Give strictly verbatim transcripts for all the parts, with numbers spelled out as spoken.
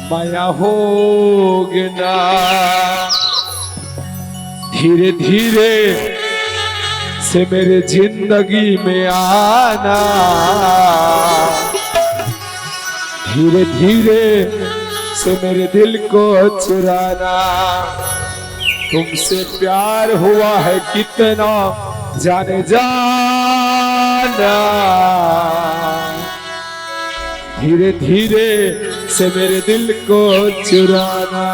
मया होगे ना। धीरे धीरे से मेरे जिंदगी में आना, धीरे धीरे से मेरे दिल को चुराना। तुमसे प्यार हुआ है कितना, जाने जाना। धीरे धीरे से मेरे दिल को चुराना।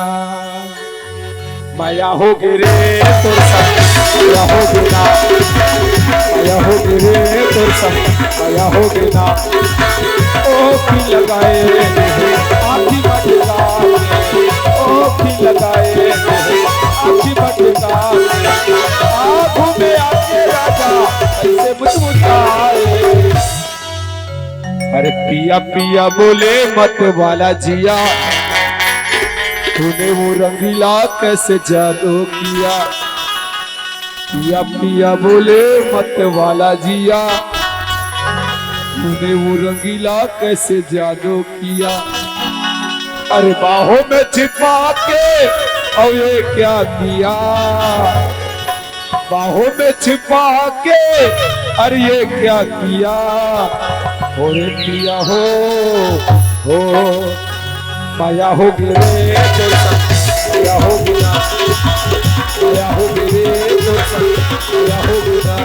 मया होगे रे तोर संग, मया होगे ना। मया होगे रे तोर संग, मया होगे ना। ओ की लगाए आँखी मटका, ओ की लगाए आँखी मटका। आँखों में आके राजा कैसे मुझे अरे पिया पिया बोले मत वाला जिया, तूने वो रंगीला कैसे जादू किया। पिया पिया बोले मत वाला जिया, तूने वो रंगीला कैसे जादू किया। अरे बाहों में छिपा के और ये क्या किया। बाहों में छिपा के, अरे ये क्या किया। हो रे पिया हो, हो। मया होगे रे तोर संग, मया होगे ना। मया होगे रे तोर संग, मया होगे ना।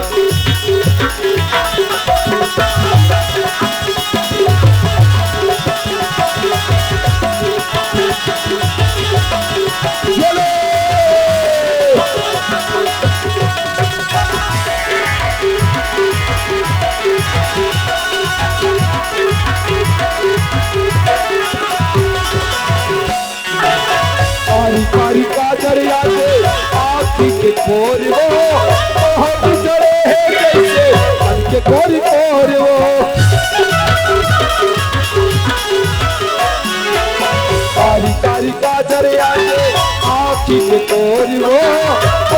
कारी कारी काजर आगे आँखी के कोर वो, ओह बिछड़े है जैसे मन के कोरी कोर वो। कारी कारी काजर आगे आँखी के कोर वो,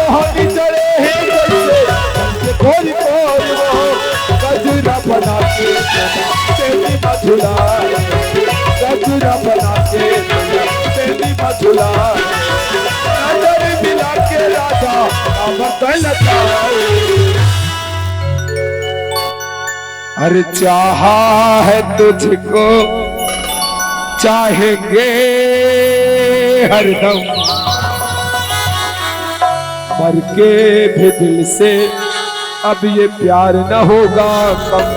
ओह बिछड़े है जैसे मन के कोरी कोर वो। गजरा बना के तेरी मधुरा, गजरा बना के तेरी मधुरा। नजर मिला के राजा अब तलता। अरे चाहा है तुझको, चाहेंगे हरदम, मर के भी दिल से अब ये प्यार न होगा कम।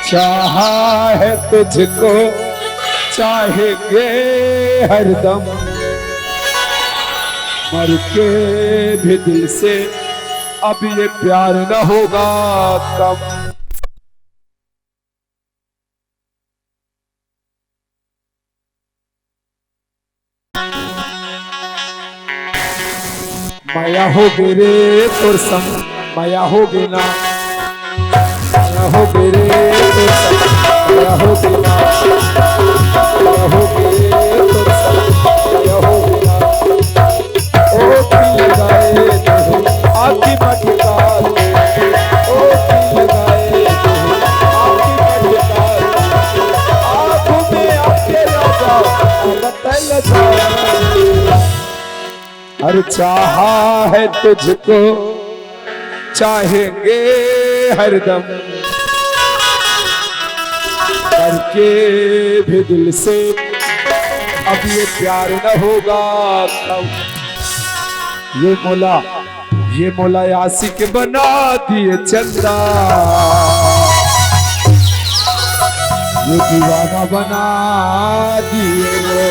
चाहा है तुझको, चाहेंगे हरदम, मर के भी दिल से अब ये प्यार न होगा कम। मया होगे रे तोर संग, मया होगे ना। मया होगे रे तोर संग, मया होगे ना। मया होगे रे तोर संग, मया होगे ना। ओ की लगाए नहीं आँखी मटका, ओ की लगाए नहीं आँखी मटका। आँखों में आके राजा, अब तलता। अरे चाहा है तुझको, चाहेंगे हरदम, करके भी दिल से अब ये प्यार न होगा कम। ये मोला, ये मोला आशिक बना दिए चंदा, ये दीवाना बना दिए वो।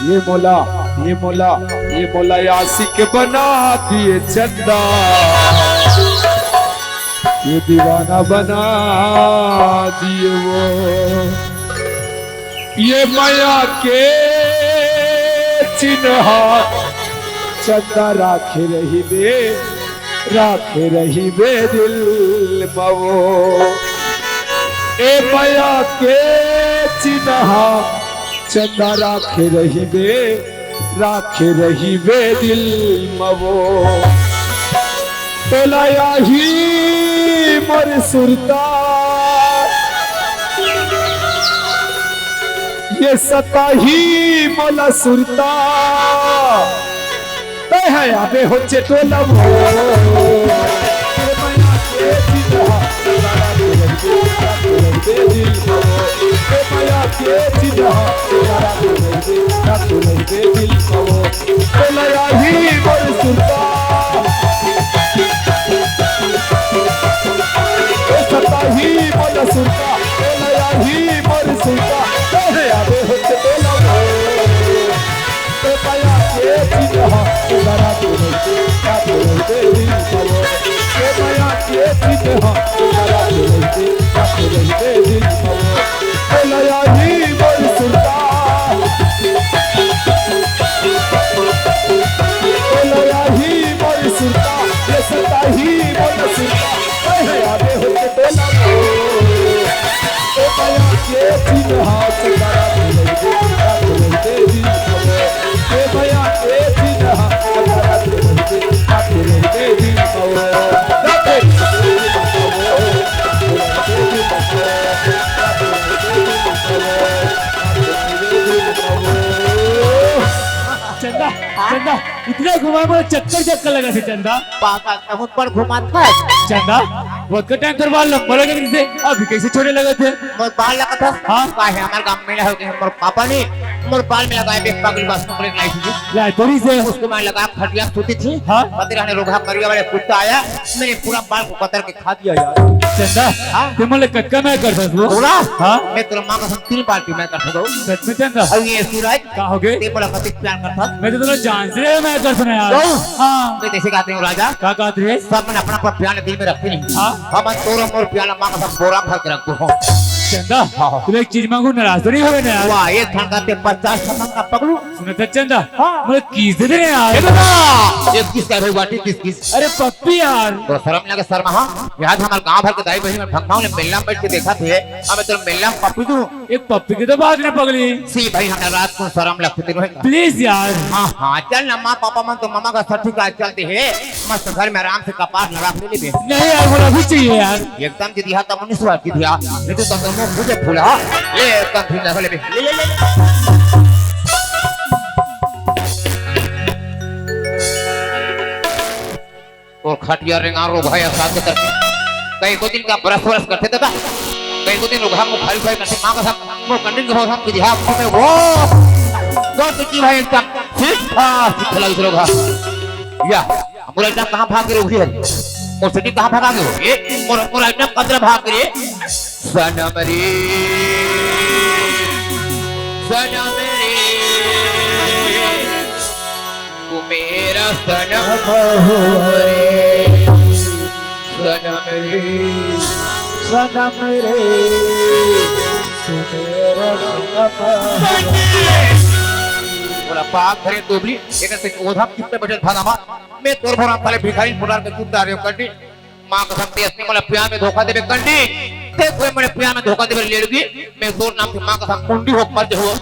ये मोला, ये मोला, ये मोला आशिक बना दिए चंदा, ये दीवाना बना दिए वो। ये मया के चिन्हा चंदा राखे रहिबे, राखे रहिबे दिल म वो। ए मया के चिन्हा चंदा राखे रहिबे, राखे रहिबे दिल म वो। तोला आही मोर सुरता, के सताही मोला सुरता। तय है आबे हो चेतोला मोर। के मया के चिन्हा, तारा के रंगे, तारा के रंगे दिल को। के मया के चिन्हा, तारा के रंगे, तारा के रंगे दिल को। बोला आही मोर सुरता। ए सताही मोर सुरता, ए लयाही मोर सुरता, ए आबे होत तोला मोर। ए माया के चिन्ह, सुंदरा के रहते, का के रहते दिल करो। ए माया के चिन्ह, सुंदरा के रहते, का के रहते दिल करो। ए लयाही मोर सुरता। ए लयाही मोर सुरता, ए सताही मोर सुरता, ए आबे होत तोला मोर। ए माया के चिन्ह, सुंदरा के रहते, का के रहते दिल करो। ए माया के चिन्ह, सुंदरा के रहते, का के रहते दिल करो। चंदा, हाँ? चंदा, इतना घुमा, मोला चक्कर चक्कर लगा थे चंदा। पागल, तहूँ बड़ घुमात है। चंदा, बहुत का टाइम तोर बाल लंबा लगे थे, अभी कैसे छोटे लगे थे? मोर बाल लगत है? हाँ। काहे, हमार गाँव में हो गए, मोर पापा ने मोर बाल में लगाए, एक पागल बस नौकरी लाई थी। लाई थोड़ी से। उसको मैं लगा, खटिया सूती थी। हाँ। पति रहने रोगहा करिया वाले कुत्ता आया, मेरे पूरा बाल को कतर के खा दिया यार। चंदा, हाँ? ते मोला कक्का मैं कर सकत हो? बोला? हाँ? मैं तेरा माँ कसम तीन बाल्टी मैं कर सकता हूँ। सच में चंदा? और ये सूरज, का हो गए? ते मोला कतिक प्यार करथस? मैं तो तोला जान से मैं कर सकना यार। क्यों? हाँ। मैं जैसे कहते हूँ राजा, का कहत रहे? सब मन अपना अपना प्यार दिल में रखते नहीं। हाँ। हम तोर मोर प्यार माँ कसम बोरा भर के रखते हो। चंदा, हाँ, हाँ। तू एक चीज मांगू, नाराज तो नहीं होवे ना यार? वाह, एक ठन का ते पचास ठन का पकड़ू। सुन तो चंदा, हाँ। मोला किस दे दे यार। ए दादा, ये किस का भाई बाटी किस किस? अरे पप्पी यार। तो शर्म लगे शर्मा, हाँ? यार हमारे गांव भर के दाई बहन में भंगाव ने मेला में बैठ के देखा थे, अब मैं तेरे मेला में पप्पी दूं। एक पप्पी की तो बात ना पगली। सी भाई, हमें रात को शर्म लगती थी रोहित। प्लीज यार। हाँ, हाँ, चल ना, माँ पापा मन तो मामा का सठी का चलते है, मस्त घर में आराम से कपास लगा के ले लेबे। नहीं यार, मोला अभी चाहिए यार। एकदम दीदी, हाँ, तब उन्नीस बार की दिया, नहीं तो तब तो मुंह मुझे फूला। ले, एकदम ठीक लगा लेबे। ले, ले, ले, ले। तोर खटिया रेंगा रो भाई, असाद के तरफ। कई को दिन का ब्रश व्रश करते दादा, कई को दिन रोगहा मुंह खाली खाली करते, माँ कसम, मुंह कंडिन के भाव हम की दिहा, मुंह में वो, दो टिक्की भाई एकदम, ठीक ठाक, ठीक लग रोगहा। या, मोर एकदम कहाँ भाग के रोगी है? मोर सेटी कहाँ भागा गयो? ये, मोर, मोर एकदम कतरा भाग के रे? सनम रे, सनम रे, तू मेरा सनम हो रे, सनम रे, सनम रे, तू मेरा सनम हो रे। बोला, पाक भरे तोबली, एक से ओधा कितने बजे भागा मा, मैं तोर भरा थाले भिखारी पुरार के चुप डारे कंडी। माँ कसम, ते असने मोला प्यार में धोखा देबे कंडी, ते कोई मोला प्यार में धोखा देबे लेड़गी, मैं तोर नाम से माँ कसम मुंडी होक मर जाहूँ।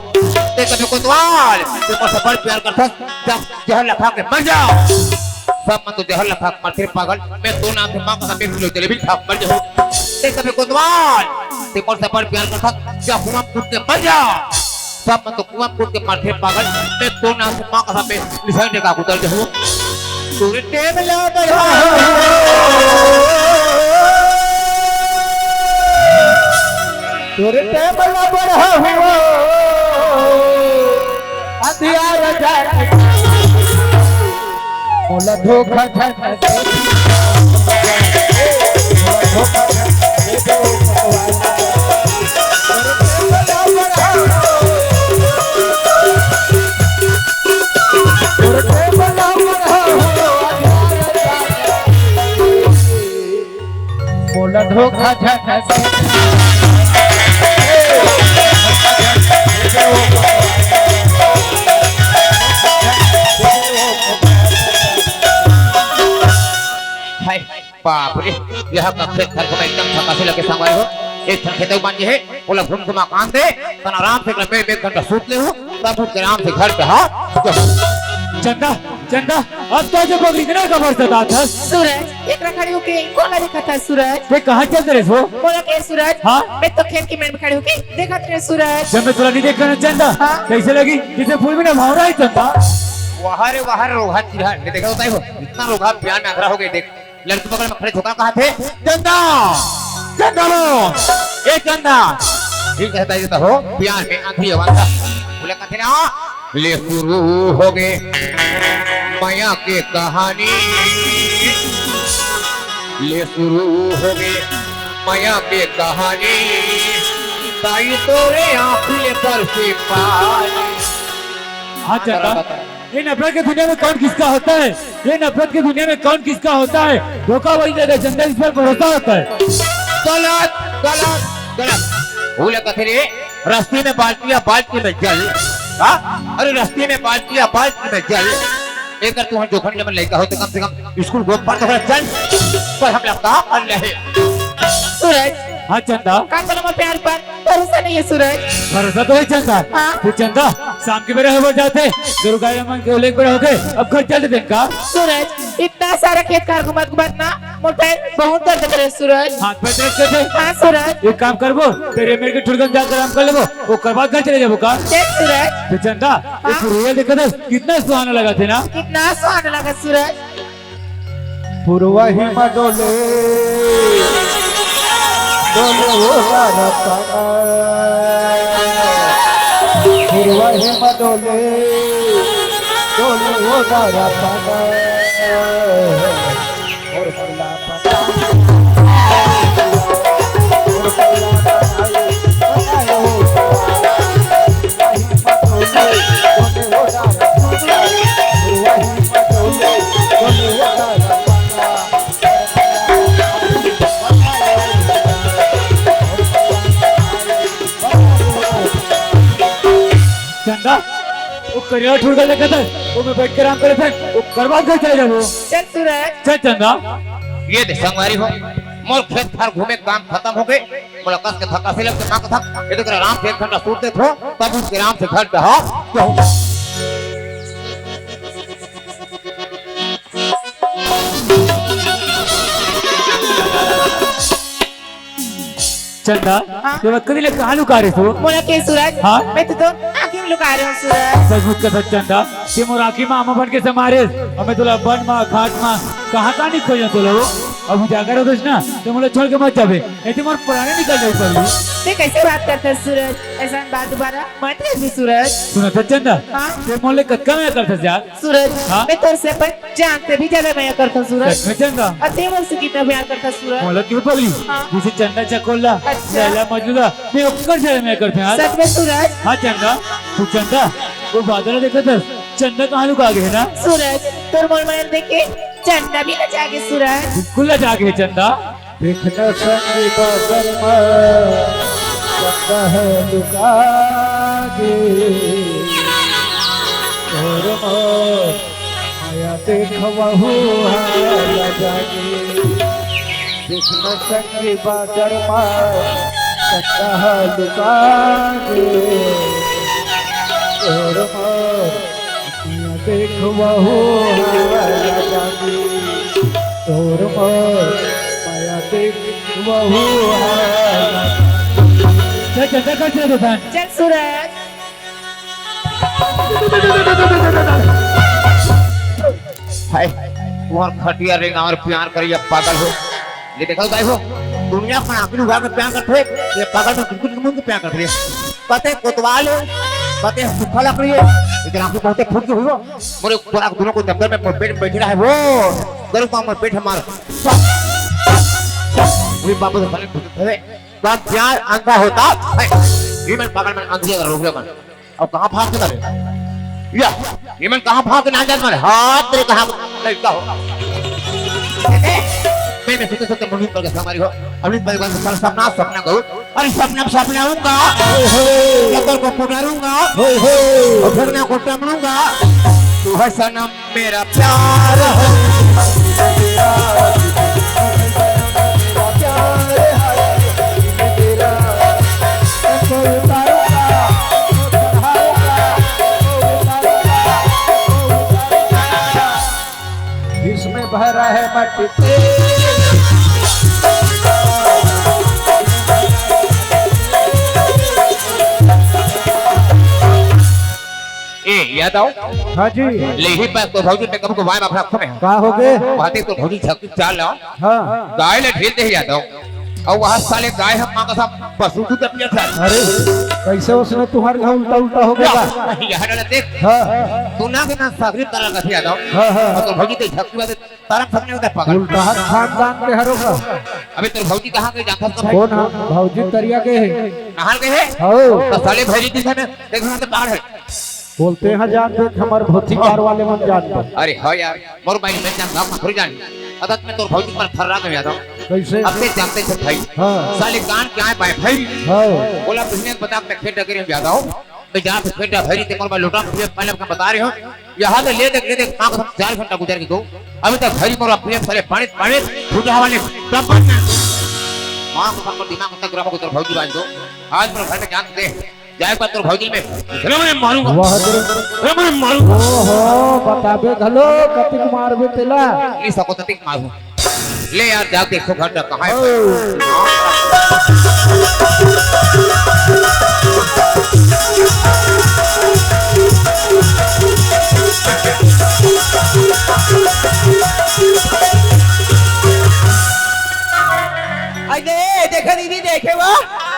ते कभी कोतवाल, ते मोर से बड़ प्यार करथस, जा जहर ला खा के मर जा। सब मन तो जहर ला खा के मरथे पागल, मैं तोर नाम से माँ कसम एक किलो जलेबी खा के मर जाहूँ। ते कभी कोतवाल, ते मोर से बड़ प्यार करथस, जा कुआं कूद के मर जा। सब मन तो कुआं कूद के मरथे पागल, मैं तोर नाम से माँ कसम पे निशान लगा के उतर जाहूँ। तोरे टेम ला बढ़ा, तोरे टेम ला बढ़ा हुआ, अंधियार जाए। मोला धोखा झन दे, मोला धोखा झन दे दो भगवान। मोला धोखा झन दे। हाय, बाप रे, यह कब से घर को मैं एकदम थकासी लगे संगवारी हो। एक ठन खेते बन जे हे, ओला घूम घुमा कान दे, तन आराम से एक लंबे एक घंटा सूत ले हूँ, तब उठ के आराम से घर पे, हाँ। चंदा, चंदा, अब तो जो पगड़ी के ना कमर सतात है। सूरज, एकरा खड़े होके कोला देखत है सूरज। ते कहाँ चल रहे हो? बोला के सूरज। हाँ? मैं तो खेत के मेड़ में खड़े होके देखत रहे सूरज। जब मैं तोला नहीं देखा ना चंदा, हाँ? कैसे लगी? जैसे फूल में ना भाव रहा है चंदा। वाह रे वाह रे, रोहा चिरहा, ये देखा होता है वो, इतना रोहा प्यार में अगरा हो गए। देख, लड़की बगल में खड़े झोंका कहा थे, चंदा, चंदा लो, ए चंदा। ये कहता है, ये तो हो प्यार में आंधी आवाज था। बोला कहा थे ना, ले शुरू हो गए माया के कहानी, ले शुरू हो गए माया के कहानी, ताई तोरे आंखिए पर से पानी। हाँ चंदा, ये नफरत की दुनिया में कौन किसका होता है? ये नफरत की दुनिया में कौन किसका होता है? धोखाबाजी ज्यादा, चंदा इस पर भरोसा होता है। गलत, गलत, गलत। भूल कथे रे, रस्ती में बाल्टी या बाल्टी में जल। हाँ? अरे रस्ती में बाल्टी या बाल्टी में जल। एक तू हम जोखन जब लड़का होते कम से कम स्कूल को पढ़ तो चल। पर हम लगता और नहीं। सूरज। हाँ चंदा। का कलम प्यार पर भरोसा नहीं है सूरज। भरोसा तो है चंदा। हाँ। तू चंदा, शाम के बेरा हो जाते, गुरु गाय मन के उल्लेख बेरा हो गए, अब घर चल देते का? सूरज, इतना सारा खेत खार घुमत घुमत ना मोर पैर बहुत दर्द करे सूरज। हाथ पैर दर्द करते? हाँ सूरज। एक काम करबो, तेरे मेरे के ठुरगन जाकर आराम कर लेबो, ओकर बाद घर चले जाबो का? देख सूरज। तो चंदा, हाँ? एक रोया देखा था, कितना सुहाना लगा थे ना? कितना सुहाना लगा सूरज। पुरवा ही मा डोले, डोले वो दारा पाना। पुरवा ही मा डोले, डोले वो दारा पाना। और बंगला पाना। और बंगला पाना। चंदा, वो करिया ठुरगा देखत है, वो में बैठ के आराम करे थे, वो करवा के चले जाबो। चल सूरज। चल चंदा। ये दे संगवारी हो, मोर खेत खार घूमे काम खत्म हो गए, मोला कस के धक्का से लग के मां कथक, ये तो आराम से एक घंटा सूत देत हो, तब उठ के आराम से घर पे हो। चंदा, हाँ? तो कदी ले कहाँ लुका रहे तू? मोला के सूरज? हाँ? मैं तो, तो आँखी में लुका रहे हूँ सूरज। सचमुच का सच चंदा, ते मोर आँखी में आमा बन के समा रहे, और मैं तोला बन मा, घाट मा, कहाँ कहाँ नहीं खोजा तोला वो? अब उजागर हो गइस ना, तो मोला छोड़ के मत जाबे, नहीं तो मोर प्राण निकल जाए पगली। ते कैसे बात करता है सूरज? ऐसा बात दोबारा मत कर भी सूरज। सुना था चंदा, हाँ? ते मोले कतका में करता यार? सूरज, हाँ? मैं तोर से अपन जान से भी ज्यादा मया करता हूँ सूरज। सच में चंदा? और ते मोर से कितना प्यार करता सूरज? मोला क्यों पगली? हाँ। जैसे चंदा चकोला, अच्छा। लैला मजनू ला, मैं ओकर से ज्यादा मया करता हूँ यार। सच में सूरज? हाँ चंदा, तू चंदा, वो बादल देखा था, चंदा कहाँ लुका गए ना? सूरज, तोर मोर मन देखे चंदा भी लजा गए सूरज। बिल्कुल लजा गए चंदा। देखना संग बदर मा, चंदा ह लुका गे। तोर मोर मया देखवहू ह लजा गे। देखना संग बदर मा, चंदा ह लुका गे। तोर मोर मया देखवहू ह लजा गे। तोर मोर मया देखवहू ह लजा गे। चल, चल, चल, चल, चल, चल। चल, सूरज। हाय, तुम्हार खटिया रे, और प्यार करिया पागल हो। ये देखो भाई हो, दुनिया में आखिरी बार में प्यार करते हैं, ये पागल में कुछ मुंह प्यार करते हैं। कते कोतवाल है, कते सूखा लकड़ी है, लेकिन आंखी बहुत फूट के हुई हो। मोरे ऊपर आप दोनों को दफ्तर में मोर बेड बैठे रहे वो, गरु का मोर बेड हमार। वही बाबू से साले पूछते थे, "बाप प्यार अंधा होता है।" ये मन पागल मन अंधी अगर रोक ले मन। अब कहाँ भाग के ना रे? या, ये मन कहाँ भाग के ना जात मन? हाथ तेरे कहाँ नहीं का हो? मैं, मैं सोते सोते मुनीम पर के हमारी हो। अभी मैं बस सारा सपना, सपना गऊ। अरे सपना, सपना आऊंगा। लकड़ को पुकारूंगा। होय, होय। और फिर मैं को टमरूंगा। तू है सनम मेरा प्यार है। है मटके। ए, यादव। हाँ जी। ले ही पर तो भौजी में कब को वाय बाप रखो में। का हो गे? बातें तो भौजी छक्की चाल ला। हाँ। गाय ले ढील दे यादव। अउ वहाँ साले गाय हम माँ का साथ पशु दूध पिया था। अरे, कैसे उसमें तुम्हारे घर उल्टा उल्टा हो गया? यहाँ ना देख। हाँ। तू ना के ना सागरी तरह का थी यादव। हाँ, हाँ। अउ तो भौजी के छक्की बात तारा फकने होता है पागल। उल्टा खानदान के हरो का। अबे तेरे भौजी कहाँ गए जानता तो भाई? कौन है? भौजी तरिया के है। नहाल गए है? हाँ। तो साले भैरी दिन है ना, देख ना तो बाहर है। बोलते हैं जान दे, हमारे भौजी कार वाले मन जान दे। अरे हाँ यार, मोर भाई मैं जान गाँव में थोड़ी जान। अदत में तोर भौजी पर फर्रा गया था। कैसे? अब से जानते थे भाई। हाँ। साले कान क्या है भाई भाई? हाँ। बोला तुझने बता मैं खेत डगरे में जाता हूँ। मैं जहाँ पे खेत भैरी ते मोर भाई लोटा मुझे पहले अपना बता रहे हो। यहाँ तो ले देख, ले देख, माँ कसम चार घंटा गुजर के गो। अभी तक भरी मोर अपने साले पानी, पानी, छूटा वाले सब बन गए। माँ कसम पर दिमाग तक ग्रामों को तरफ भौजी बाज दो। आज मेरे घर में जान दे, जाए पर तोर भौजी में, इतने में मारूंगा। वाह रे। इतने में मारूंगा। ओहो, बताबे घलो, कतिक मारबे तेला। इस को ततिक मारू। ले यार, जा देखो घर तक कहाँ है। ओ। अरे, देखे दीदी, देखे वो,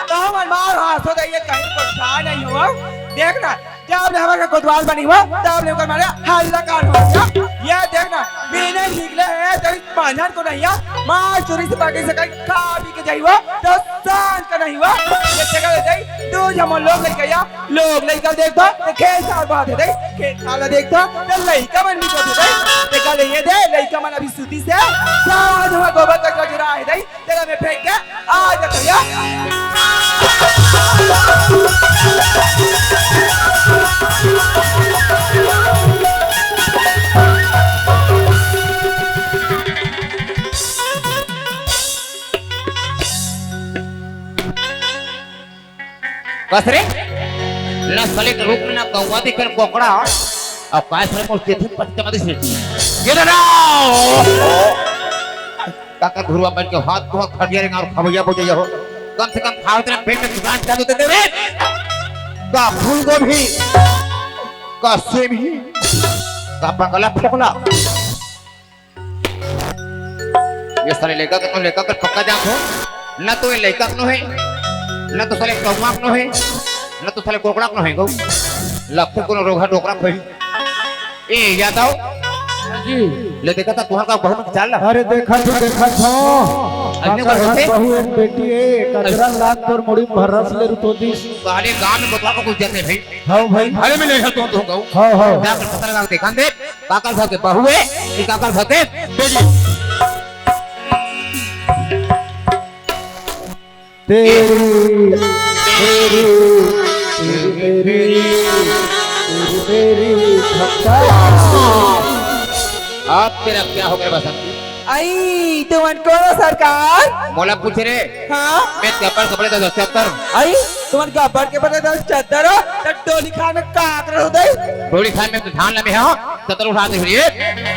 तो मन मार हाथ हो गई, कहीं परेशान नहीं हुआ। देख ना, जब ले हमर के कोतवाल बनी हुआ, तब ले ओकर मारे हल्ला कान हो गया। ये देख ना, बिना निकले है, तो इस मांझन को नहीं है, मार चोरी से बाकी से कहीं खा पी के जाई हुआ, तो शांत का नहीं हुआ। ये देखा ले जाई, दो जमन लोग लइका या, लोग लइका देख दो, तो खेल साल बात है दे, खेल साल देख दो, तो लइका मन भी तो दे, देखा ले ये दे, लइका मन अभी सूती से, साथ हुआ गोबर का कचरा है दे, तेरा में फेंक के आ जा भैया। बस रे, ना सले के रूप में ना कौवा दिखे कोकड़ा, अउ काय सले मोर चेतन पत्ते मत से। ये दादा! काकर घुरुवा बन के हाथ को खटिया रे और खबैया बजे हो। कम से कम खाओ तेरा पेट में दुकान चालू दे दे रे। का फूल गोभी, का सेमी, का बंगला फोकला। ये साले लइका के तो लइका के पक्का जात हो। न तो ये लइका के नो है, न तो साले कौवा के नो है, न तो साले कोकड़ा के नो है गो। लगथे कोनो रोगहा डोकरा खोई। ए यादव जी। ले देखा था तुहर का बहू में चाल ला। अरे देखा तू, देखा था। अरे काकर घर बहू एक बेटी है, कचरा लाग कर मुड़ी भर्रस ले रुतो दिस। साले गांव में बतवा को कुछ जाते भाई। हाँ भाई। अरे मैं ले तो तो गऊ। हाँ, हाँ। जाकर पता लगा के देखा दे। काकर घर के बहू है कि काकर घर के बेटी? तेरी, तेरी, तेरी, तेरी, तेरी, तेरी, तेरी, धक्का। अब तेरा क्या हो गया बसंती? आई, तुमन कोन हो सरकार? मोला पूछ रे। हाँ? मैं चप्पल कपड़े का दस चक्कर। आई, तुमन गब्बर के पता दस चद्दर हो, त डोली खान में का कर हो दई? डोली खान में तो धान लमे हो, चद्दर उठा दे रे।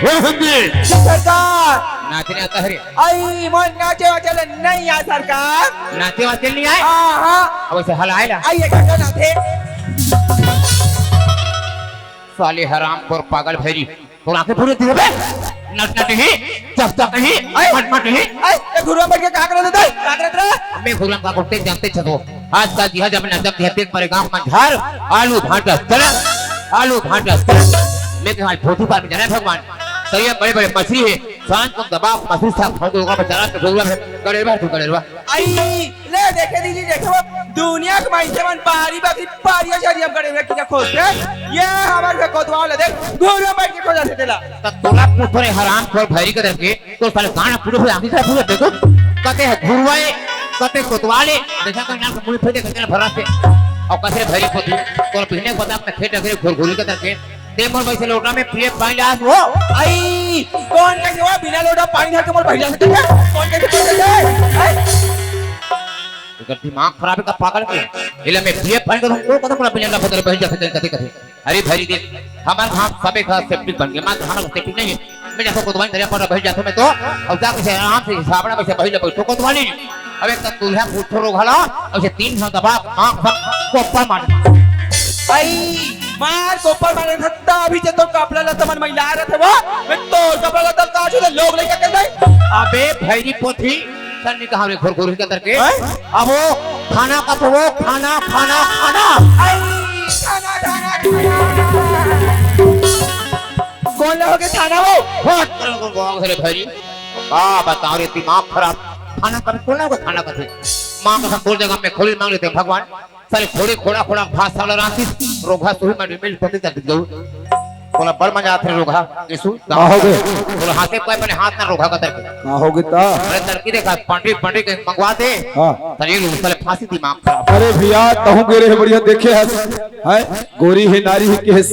हे हिंदी। सरकार। नाचने आता है रे। आई, मन नाचे वाचे ले नहीं आय सरकार। नाचे वाचे नहीं आय? हाँ, हाँ। अब ऐसे हल आए ला। आई, ये घंटा नाचे। साले हराम खोर पागल भैरी। तोर आंखें फूट दिए बे। नट नट ही, चक चक ही, अरे, मट मट ही। अरे, ये घुरुआ बैठ के का करत रहे? का करत रहे? मैं घुरुआ का कुत्ते जानते छतो। आज का दिहा जब नजर दिहा देख परे गांव मंझार, आलू भाटा चला, आलू भाटा चला। मैं कहा आज भोजू पार में जाना है भगवान। तो ये बड़े बड़े मछली है, सांझ को दबा मछली साहब खाओ तो होगा बेचारा तो घुरुआ है, गड़ेरवा तू गड़ेरवा। आई, ले देखे दीदी, देखे वो दुनिया के माइसे मन पारी बाकी पारिया शादी हम करे हुए किना खोजते। ये हमारे घर कोतवाल है, देख, घोड़ा बैठ के खोजा थे तेला। त तोला पूछो रे हराम खोर भैरी के तरफ के, तो साले गाना पूरे से आंधी से पूरे देखो। कते है घुरवाए, कते कोतवाले, देखा कर नाम मुड़ी फेंके करते भरा से। और कसे भैरी को तू, तो बिहने को अपने खेत अगरे घुर घुरी के तरफ के। ते मोर वैसे लोटा में पिए पानी लास हो। आई, कौन कहे वो बिना लोटा पानी धर के मोर भैया से कहे? कौन कहे, कौन कहे? हैं? एकर दिमाग खराब है का पागल के? इला मैं पिए पानी करूँ, वो कदम बड़ा बिना पता बहन जाते कहीं कते कते। अरे भाई देख, हमारे घर सबे घर सेप्टिक बन गए, मात्र हमारा सेप्टिक नहीं है। मैं जाथों कोतवाली, दरिया पार बही जाथों मैं तो, अउ जाके से आराम से हिसाब ना वइसे बही ले बइठो कोतवाली। अब एक दूल्हा पूछो रोघा ला, अउ से तीन सौ दबा, आँख बंद, कोप्पा मार। आई, मार कोप्पा मारे धत्ता, अभी जे तो कपड़ा लत्ता मन मैला रथे वो, मैं तो कपड़ा लत्ता काचू ले लोग लइका कर दे। अबे भैरी पोथी, सन्नी कहाँ रे घोर घोर के करके? हैं? अब वो खाना का तो वो खाना, खाना, खाना। आई, खाना, खाना, खाना। कौन ला होगे थाना वो? हट, तेरे को गाँव घरे भैरी। का बताओ रे, दिमाग खराब। खाना कभी खोलना होगा, खाना कभी। माँ कसम बोल देगा, मैं खोली मांग लेते हैं भगवान। साले खोड़े खोड़ा खोड़ा भात साला रांती, रोघा सोही माटी में पति तक गऊ। बोला, "बड़ मजा आथे रोघा, यीशु।" का होगे? बोला, "हाथे पाए पहले हाथ ना रोघा का तरके।" का होगे ता? अरे तरकी देखा, पांडी, पांडी के मंगवा दे। हाँ। साले ये लोग साले फांसी दिमाग खराब। अरे भैया, तहूँ गे रहे बढ़िया देखे हस। हैं? गोरी हे, नारी हे, केस।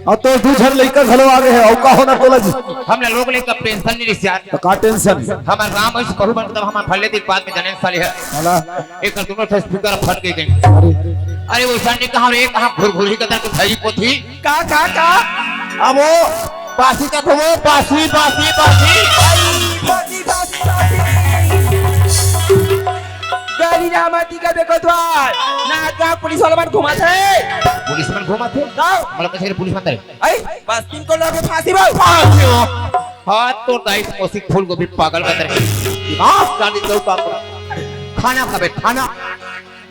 अब तो दू झन लइका घलो आ गे हे, अउ का होना तोला जी? हमला लोग लइका पेंशन नहीं रिस यार। तो का टेंशन? हमर राम इस बहू बन तब हमर फल्ले दिख बाद में जाने साले है। साला। एक दूनों ठे स्पीकर फट गई कहीं। अरे। अरे वो संडी कहाँ रे, कहाँ घुर घुर ही कतर के भैरी पोथी? का, का, का? अब वो पासी का तो वो पासी, पासी, पासी। पासी, पासी, पासी। गाड़ी ना मती का देखो तो। ना का पुलिस वाला मन घुमाथे। पुलिस मन घुमाथे? का? मतलब कैसे पुलिस मन आई, बस तीन को लगे फांसी बा। फांसी हो। हाथ तो दाई मोसी फूल गोभी पागल का तरह। दिमाग गाली दो का। खाना खाबे खाना,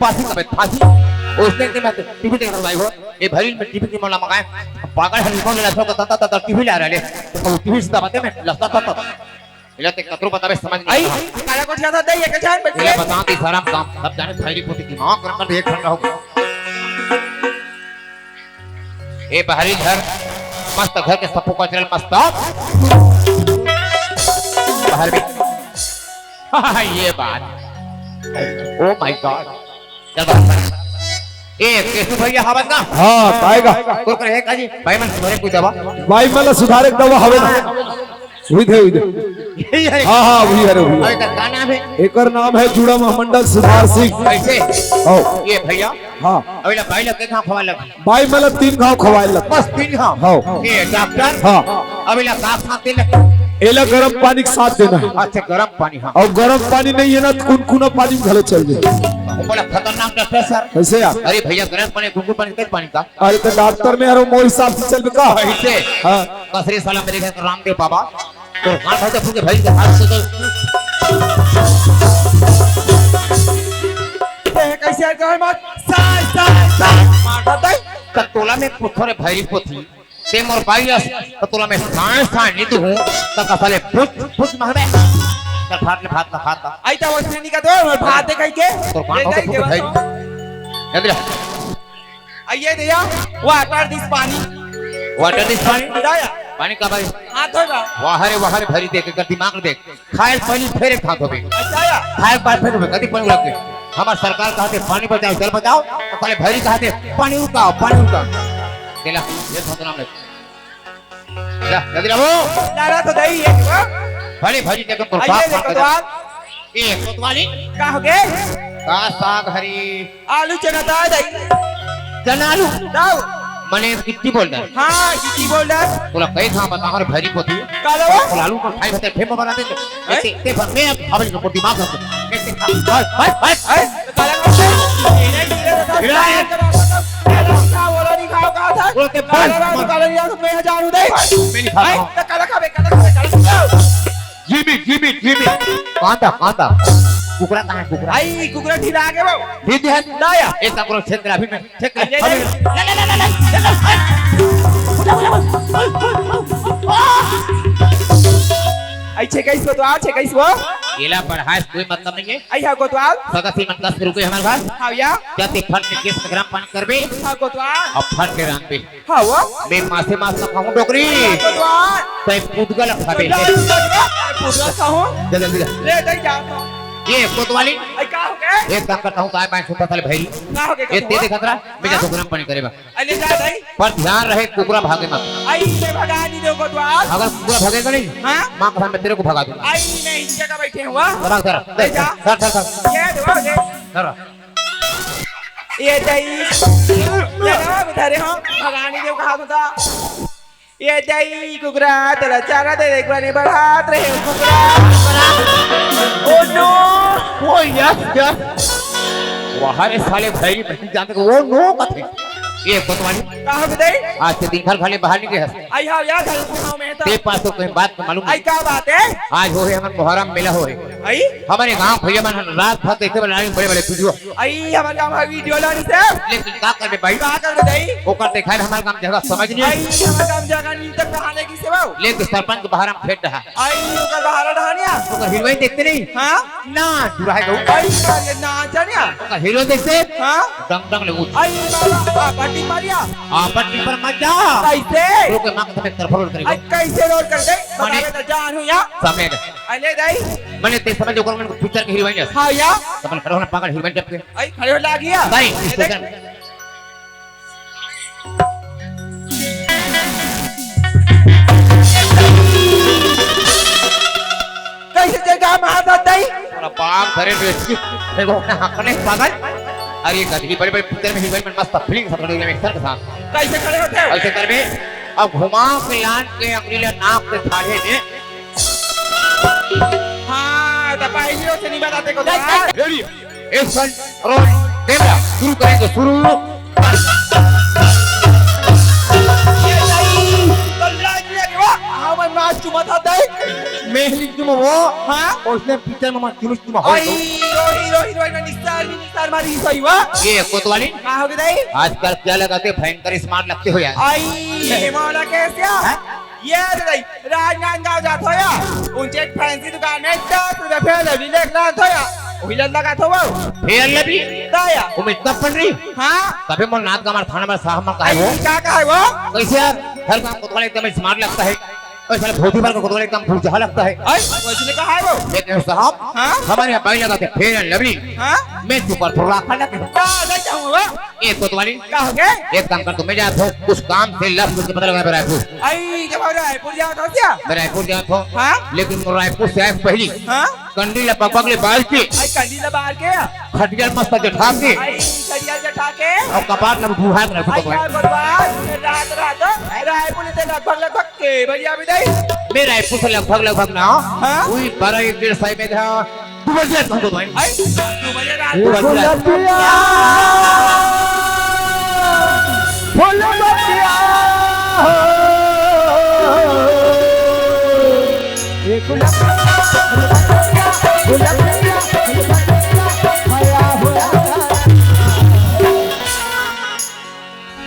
फांसी खाबे फांसी। उसने के मैं टीवी देख रहा हूँ भाई हो। ये भरी में टीवी की मोला मंगाए। पागल है, रिमोट ले लसो का तता तता टीवी ला रहा ले। तो टीवी से दबाते मैं लसता तता। इला ते कतरो बतावे समझ नहीं आई, आता। काला कोठिया था, दे, ये कचान बैठ इला के। बता दे सारा काम। सब जाने भैरी पोथी दिमाग रंग देख रहा हूँ। ए बहरी घर, मस्त घर के सप्पू का चल मस्त। बाहर भी। ये बात। Oh my God। चल बाहर। ए, केशु भैया हवस ना? हाँ, आएगा। तो करे का जी? भाई मन सुधारे कोई दवा? भाई मन सुधारे दवा हवे ना? उही दे, उही दे। यही है। हाँ, हाँ, उही हरे, उही। अरे, तो का नाम है? एकर नाम है जुड़ा मंडल सुधार सिंह। कैसे? हो। ये भैया? हाँ। अबे ला भाई लग के कहाँ खवा लग? भाई मतलब तीन घाव खवाए लग। बस तीन घाव? हाँ। ये डॉक्टर? हाँ। अबे ला का खाते लग? एला गरम पानी के साथ देना है। अच्छा, गरम पानी, हाँ। अउ गरम पानी नहीं है ना, तो कुनकुना पानी में घलो चल जाए। बड़ा खतरनाक डॉक्टर सर। कैसे यार? अरे भैया, गरम पानी, कुनकुना पानी, कैसे पानी का? अरे तो डॉक्टर में यार, वो मोर हिसाब से चल का? कैसे? हाँ। कसरी साला मेरे घर का रामदेव बाबा। तो हाथ होते फूके भाई के हाथ से तो। ते कैसे यार कहे मत? साय, साय, साय। मारता तै। कतोला में पुथरे भाई पोथी। ते मोर भाई अस, कतोला में साय, साय नहीं तू हूँ। तो कसले पुछ, पुछ मारबे। चल भात ले, भात ला, भात ला। आई तो वैसे नहीं कहते, भात दे कहीं के। तो पान ले होते जाई फूके देवा भाई। तो। जल्दी ला। आइए भैया, वाटर दिस पानी। वाटर दिस पानी? दाया। पानी का भाई? हाथ होगा। वाह रे, वाह रे, भरी देख, एकर दिमाग देख। खाए पानी फेरे खात होबे। अच्छा या। खाए के बाद फेर होबे, कदी पानी उड़ाते। हमार सरकार कहते पानी बचाओ, जल बचाओ, तो साले भरी कहते पानी रुकाओ, पानी रुकाओ। चला, ये भगवान ले। जा, जल्दी लाओ। लाला तो दही है, हाँ? भरी, भरी देखो, आइए, प्रसाद देखो, खाते जा। द्वार। ए, कोतवाली? का हो गए? का साग हरी? आलू चना दाल दही। चना आलू? दाल। मने गिट्टी बोल रहा है। हाँ, गिट्टी बोल रहा है। बोला, कई था बता, हर भरी पोती। का लो? बोला, आलू को खाई बता, फेंको बना दे। हैं? ते, ते, मैं अब, अब इनको दिमाग है। मैं ते खा, भाई, भाई, भाई। हैं? तो काला कौन है? ये नहीं, ये नहीं, ये नहीं। ये नहीं। बोला, नहीं खाओ, कहा था? बोला, ते काला बस, ना, बस। काला नहीं, तो मैं जानू दे। मैं नहीं खाता हैं? हूँ। तो काला खावे, काला खावे, काला खावे। Jimmy, Jimmy, Jimmy. कांदा, कांदा। कुकरा कहाँ है, कुकरा? आई, कुकरा ढीला आगे वो। ठीक है। लाया। एक काम करो, छेद करा, अभी मैं छेद करा। ले, ले, अभी ले। ले, ले, ले, ले, ले, ले, ले। बुझा, बुझा, बुझा। आई, छेकाइस को तो आ, छेकाइस को। येला बढ़ाए से कोई मतलब नहीं है। आई, हाँ, कोतवाल। सगा सीमन दस रुपये हमारे पास। हाँ, या। क्या ते फट के केस में गरम पानी करबे? हाँ, कोतवाल। अब फट के रांधबे। हाँ, वो। मैं मासे मास ना खाऊं, डोकरी। कोतवाल। तै पुदगल खाबे। पुदगल खाऊं। जा, जल्दी जा। ले, दे जा। ये कोतवाली। आई, का हो गए? एक काम करता हूँ, काय मैं सुनता साले भाई। का हो गए, ये ते कोतवाल? देखत रहा, मैं जा हाँ? गरम पानी करे बा। अरे जा भाई। पर ध्यान रहे, कुकरा भागे मत। आई, मैं भगा नहीं दो कोतवाल। अगर कुकरा भागेगा नहीं, हाँ? माँ कसम, मैं तेरे को भगा दूंगा। आई, मैं इस जगह बैठे हुआ। भगा, धर, ले जा। धर, धर, धर। ये दे, वो दे। धर। ये दही। ये ना, धरे हो, भगा नहीं दो, कहा तो था। ए दई कुकरा, तोला चारा दे दे, एक बार बढ़ात रहे कुकरा। Oh no. ओ यस, यस। वाह रे साले, भई बहन जान के ओ नो कथे। ए कोतवाली। का हो दई? आज से दिन भर घर ले बाहर नइ निकले हस। आई हाँ यार, घर घुमाओ मैं तो। ते पास तो कोई बात तो मालूम आई नहीं। का बात हे? आज होहे हमर मोहर्रम मेला होहे। आई? हमर गाँव भइया मन रात भर देखे बर लाइन बड़े बड़े वीडियो। आई, हमर गाँव में वीडियो लानी से। लेकिन का करबे भाई? का करबे दई? ओकर देखाय हमर गाँव जगह समझ नहीं। आई, हमर गाँव जगह नहीं तक कहाँ लेगी से बाबू? लेकिन सरपंच के बाहर हम फेंक रहा। आई, ओकर बाहर डहानिया। ओकर हीरोइन देखते नहीं? हाँ? ना, दुराहे गऊ। आई, ये ना जानिया। ओकर हीरो देखते? हाँ? डंग डंग ले उठ। आई, बाबा, आ, बंडी मारिया। आ, बंडी पर मत जा। कैसे? ओके, माँ कसम एक तरफ रोल करेगा। आई, कैसे रोल कर दे? माने बतावे तो जान हूँ या। समझ। अले दई। मने ते समझ ओकर मन पिक्चर के हीरोइन है। हाँ या। तमन खड़े होना पागल हीरोइन जब के। आई खड़े हो लागिया। भाई, ए देख। स्टेशन। कैसे जगह महाराज दई? अरे बाप धरे बेटी। देखो ना हकने पागल। अरे गधी बड़े बड़े पिक्चर में हीरोइन मन मस्त फीलिंग सब खड़े हुए एक्टर के साथ। कैसे खड़े होते हो? ऐसे करबे। अब घुमा के लान के अंगली ला नाक के थाहे में। हाँ, तो पहली ओर से नहीं बताते को तो। रेडी, एक्शन, रोल, कैमरा, शुरू करेंगे, शुरू। ये नहीं, तो लाज नहीं लगे, वाह, हाँ, मैं मार चुमा था, दई। मैं ही चुमा वो, हाँ? उसने पिक्चर में मार चुमा चुमा हो आई, गई। हीरो, हीरो, हीरोइन में निस्तार भी निस्तार मारी सही, वाह। ये कोतवाली, का हो गया दई? आजकल क्या लगाते, भयंकर स्मार्ट लगते हो यार। आई, ये मौला कैसे? हाँ? ये रे दई, राजनांदगांव जात हो या? उनसे एक फैंसी दुकान में दस रुपया फेयर लवली लेके लात हो या? वही लत लगा थो वो। Fair lovely? ता या। वो मेकअप बन रही? हाँ। तबे मोर नाथ का हमार थाना में साहब में काहे वो? आई, का काहे वो? कैसे यार? हर काम कोतवाल एकदम स्मार्ट लगता है। और साला भोती बाल का कोतवाल एकदम भुलझा लगता है। आई, वैसे कहा है वो? लेकिन साहब, हाँ? हमारे यहाँ पाई लगाते फेयर एंड लवली। हाँ? मैं सुपर थोड़ा खा लगे। का, का, क्या हुआ? ए कोतवाली, का हो गया? एक काम कर, तो मैं जात हूँ, कुछ काम से लफ्ज के पता लगा रायपुर। आई, जब रायपुर जात हो क्या? मैं रायपुर जात हूँ। हाँ? लेकिन मैं रायपुर से आए पहली हाँ? कंडी ला पकपक ले बाल के। आई, कंडी ला बाल के? खटिया मस्त जठा के। आई, खटिया जठा के? और कपाट ला बुहा के रखो आई, तो यार, बर्बाद। रात, रात, रायपुर से लगभग, लगभग के बजे अभी दई? मैं रायपुर से लगभग, लगभग ना। हाँ? वही बारह, एक, डेढ़ सौ में था। दू बजे रात को तो आई। आई, दू बजे रात दू बजे रात।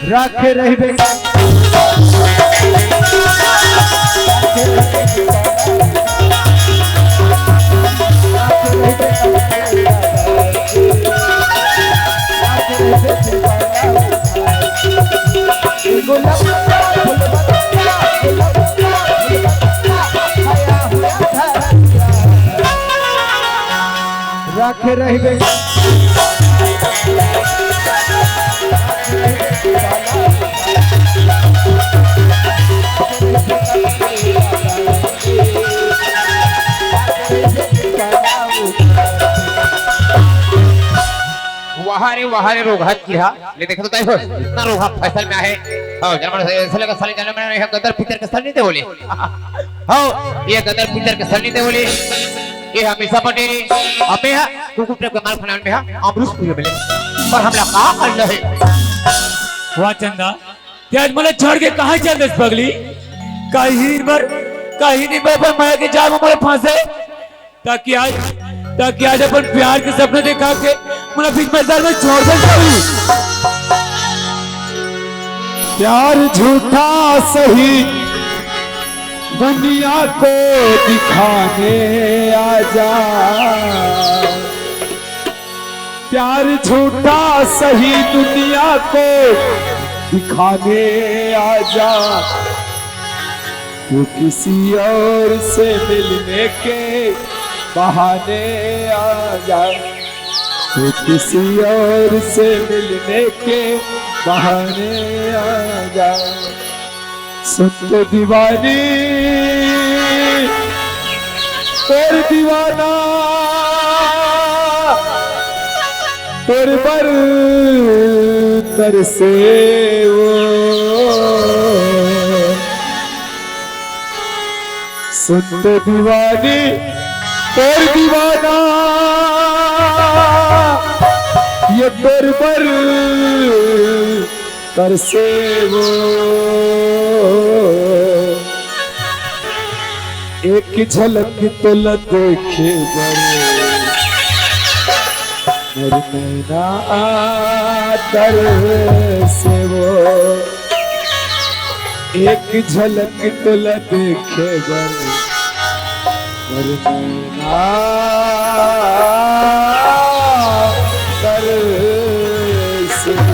राखे रहिबे। राखे रहिबे। वाह रे, वाह रे, रोगहा किहा। ले देखो तो, देखो, इतना रोगहा फैशन में आहे। हाँ, जनमन से, ऐसे लगा साले जनमन में हम गदर पिक्चर के सन्नी देओल। हाँ, ये गदर पिक्चर के सन्नी देओल। ये हमेशा बटे रे। अबे हा, कुकुर के माल खाना में हा, अमरूस पूरे मिले। पर हमला का करना है? वाह चंदा, ते आज मोला छोड़ के कहाँ चल देस पगली? कहीं बर, कहीं नहीं बर, पर मैं के जाल में मोला फंसे। ताकि आज, ताकि आज अपन प्यार के सपना देखा के मोला बीच बाजार में छोड़ दे पगली। प्यार झूठा सही दुनिया को दिखाने आजा। प्यार झूठा सही दुनिया को दिखाने आजा। तू किसी और से मिलने के बहाने आजा। तू किसी और से मिलने के बहाने आजा। सुन तो दीवानी, तोर दीवाना, तोर बर तरसे वो। सुनते दीवानी तोर दीवाना, ये तोर बर तरसे वो। एक झलक तोला देखे बर मोर नैना तरसे वो। एक झलक तोला देखे बर मोर नैना तरसे वो।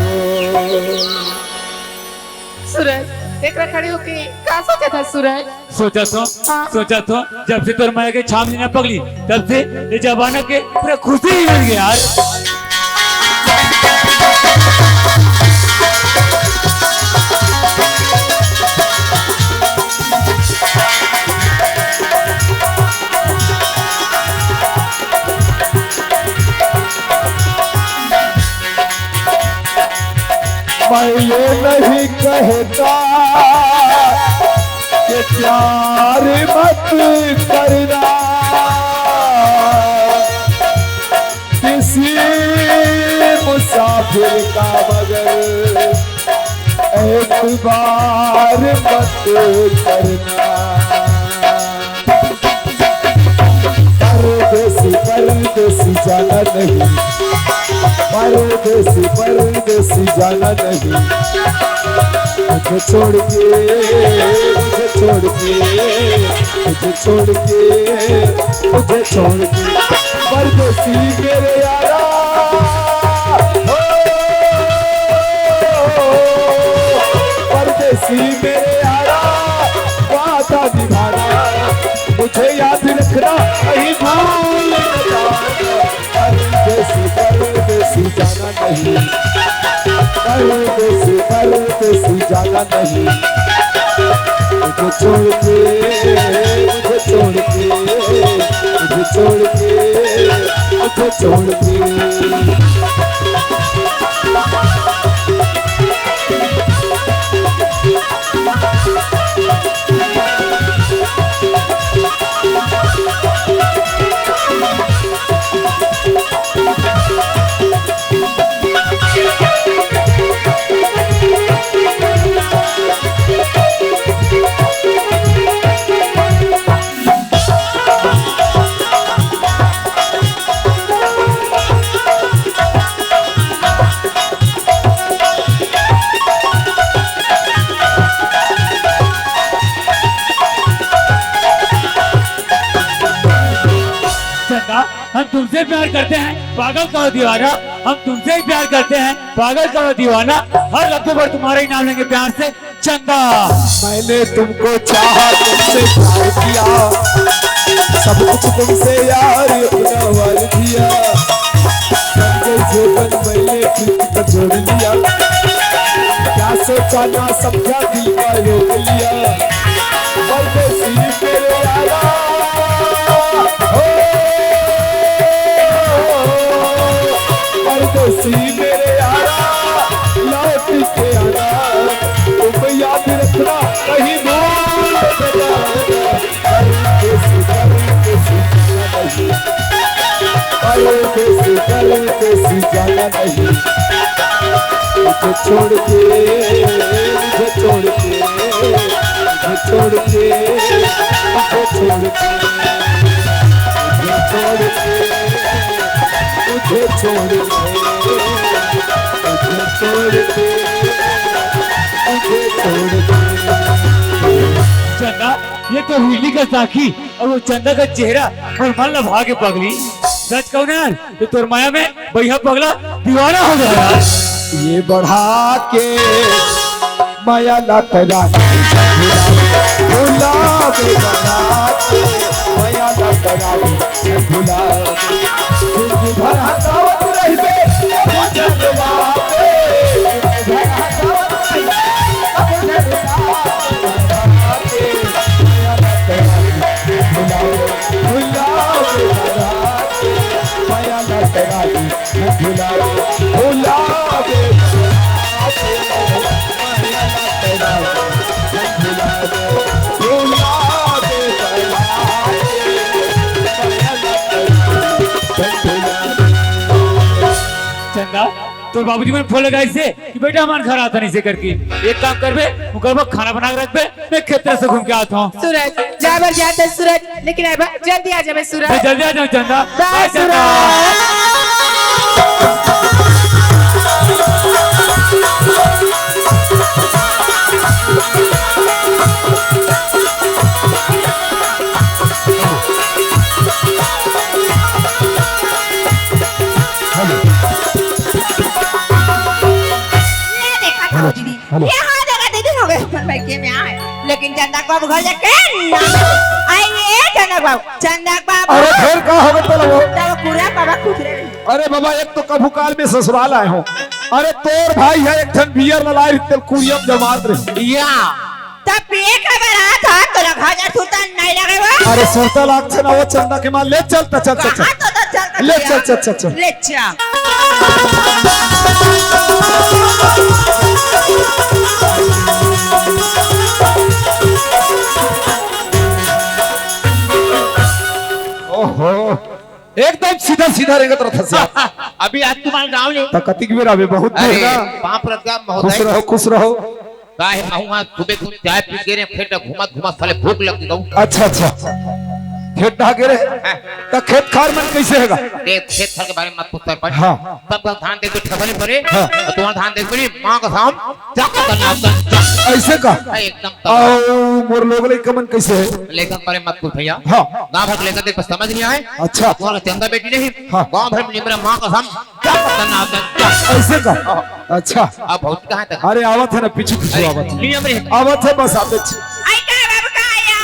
सूरज, एकरा खड़े होके का सोचत हस सूरज? सोचत हों, हाँ। सोचत हों, जब से तोर माया के छाम लेना पगली, तब से ये जमाना के पूरा खुशी ही मिल गया यार। मैं ये नहीं कहता कि प्यार मत करना, किसी मुसाफिर का मगर एतबार मत करना। परदेसी, परदेसी जाना नहीं, परदेसी, परदेसी जाना नहीं। मुझे छोड़ के, मुझे छोड़ के, मुझे छोड़ के, मुझे छोड़ के, परदेसी मेरे यारा। ओ, परदेसी मेरे यारा, वादा निभाना, मुझे याद रखना, कहीं भूल न जाना। परदेसी, परदेसी जाना नहीं, परदेसी, परदेसी जाना नहीं। मुझे छोड़ के, मुझे छोड़ के, मुझे छोड़ के, मुझे छोड़ के। चंदा, हम तुमसे प्यार करते हैं, पागल का दीवाना। हम तुमसे ही प्यार करते हैं, पागल का दीवाना। हर लफ्जों पर तुम्हारा ही नाम लेंगे प्यार से, चंदा। मैंने तुमको चाहा, तुमसे प्यार किया, सब कुछ तुमसे यार अपना वार दिया। बन गई जो बन मैंने फिर तो जोड़ लिया, क्या सोचा ना समझा दिल का रोक लिया। परदेसी मेरे यारा, हो, परदेसी मेरे यारा, लौट के आना, तुम याद रखना, कहीं भूल न जाना। परदेसी, परदेसी जाना नहीं, परदेसी, परदेसी जाना नहीं। मुझे छोड़ के, मुझे छोड़ के, मुझे छोड़ के, मुझे छोड़ के, मुझे छोड़ के, मुझे छोड़ के, मुझे छोड़ के, मुझे छोड़ के। चंदा, ये तो हुई नी का साखी अउ वो चंदा का चेहरा मोर मन ला भागे पगली। सच कहूं ना यार, तो तोर माया में बइहा पगला दीवाना हो गया यार। ये बढ़ा के माया ला करा भुला दे, बना के माया ला करा भुला दे। जिंदगी भर हंसावत रहिबे, ओ जगवा पे। जिंदगी भर हंसावत रहिबे, ओ जगवा पे। माया ला करा भुला दे, भुला दे, बना के माया ला करा दे। भुला दे, भुला दे, भुला दे, भुला दे। तोर बाबूजी मन फोन लगाइस हे कि बेटा हमन घर आथन अइसे करके। एक काम करबे, ओकर बर खाना बना के रखबे, मैं खेत से घूम के आथंव। सूरज, जाए बर जात हे सूरज, लेकिन आए बर जल्दी आ जाबे सूरज। मैं जल्दी आ जाहूं चंदा। बाय बाय चंदा। सूरज। हेलो। ये देखा था हेलो, दीदी, हेलो। ये हाँ देखा दीदी हो गए हमर भाई के में आए, लेकिन चंदा के बाबू घर जाके ना। आई ये चंदा के बाबू, चंदा के बाबू। अरे फिर का हो गया तोला वो? तब कुरिया बाबा खुश रहे। अरे बाबा, एक तो कभू काल में ससुराल आए हो, अरे तोर भाई हे एक ठन बियर ला लाए रहिस, तेला कुरिया म जमात रहे। या। तब पिए के बेरा था, तोला घर जा सुरता नहीं लगे वो? अरे सुरता लागथे ना वो चंदा के माँ, ले चल त, चल, चल, चल। कहाँ तो, तो चल के ले पिया? चल, चल, चल, चल। ले चल। ओहो, एकदम सीधा सीधा रेंगत रथस यार। अभी आज तुम्हारे गांव ले। त कतिक बेर आबे, बहुत अरे, देर ना। पाँव परत गा महोदय। खुश रहो, खुश रहो। का हे, महूं आज सुबह सुबह चाय पी के रे, खेत घूमत घूमत साले भूख लग गई। अच्छा, अच्छा। खेत डहा गे रहे? हाँ। त खेत खार मन कइसे हे गा? देख, खेत खार के बारे में मत पूछ सरपंच। हाँ। सब का धान देख के ठगले परे। हाँ। अउ तुम्हार धान देख के माँ कसम, चक दनादन चक। अइसे का? हाँ, एकदम तबाह। अउ मोर लोग लइका मन कइसे हे? लइका के बारे में मत पूछ भैया। हाँ। गाँव भर के लइका देख के समझ नहीं आए। अच्छा। तुम्हारा चंदा बेटी नहीं। हाँ। गाँव भर में निमरा माँ कसम, चक दनादन चक। अइसे का? हाँ। अच्छा। अब भौजी कहाँ तक? अरे, आवत हे ना, पीछू पीछू अरे, आवत हे। नियम रे। आवत हे, बस आवत हे। आई का बाबू का आया?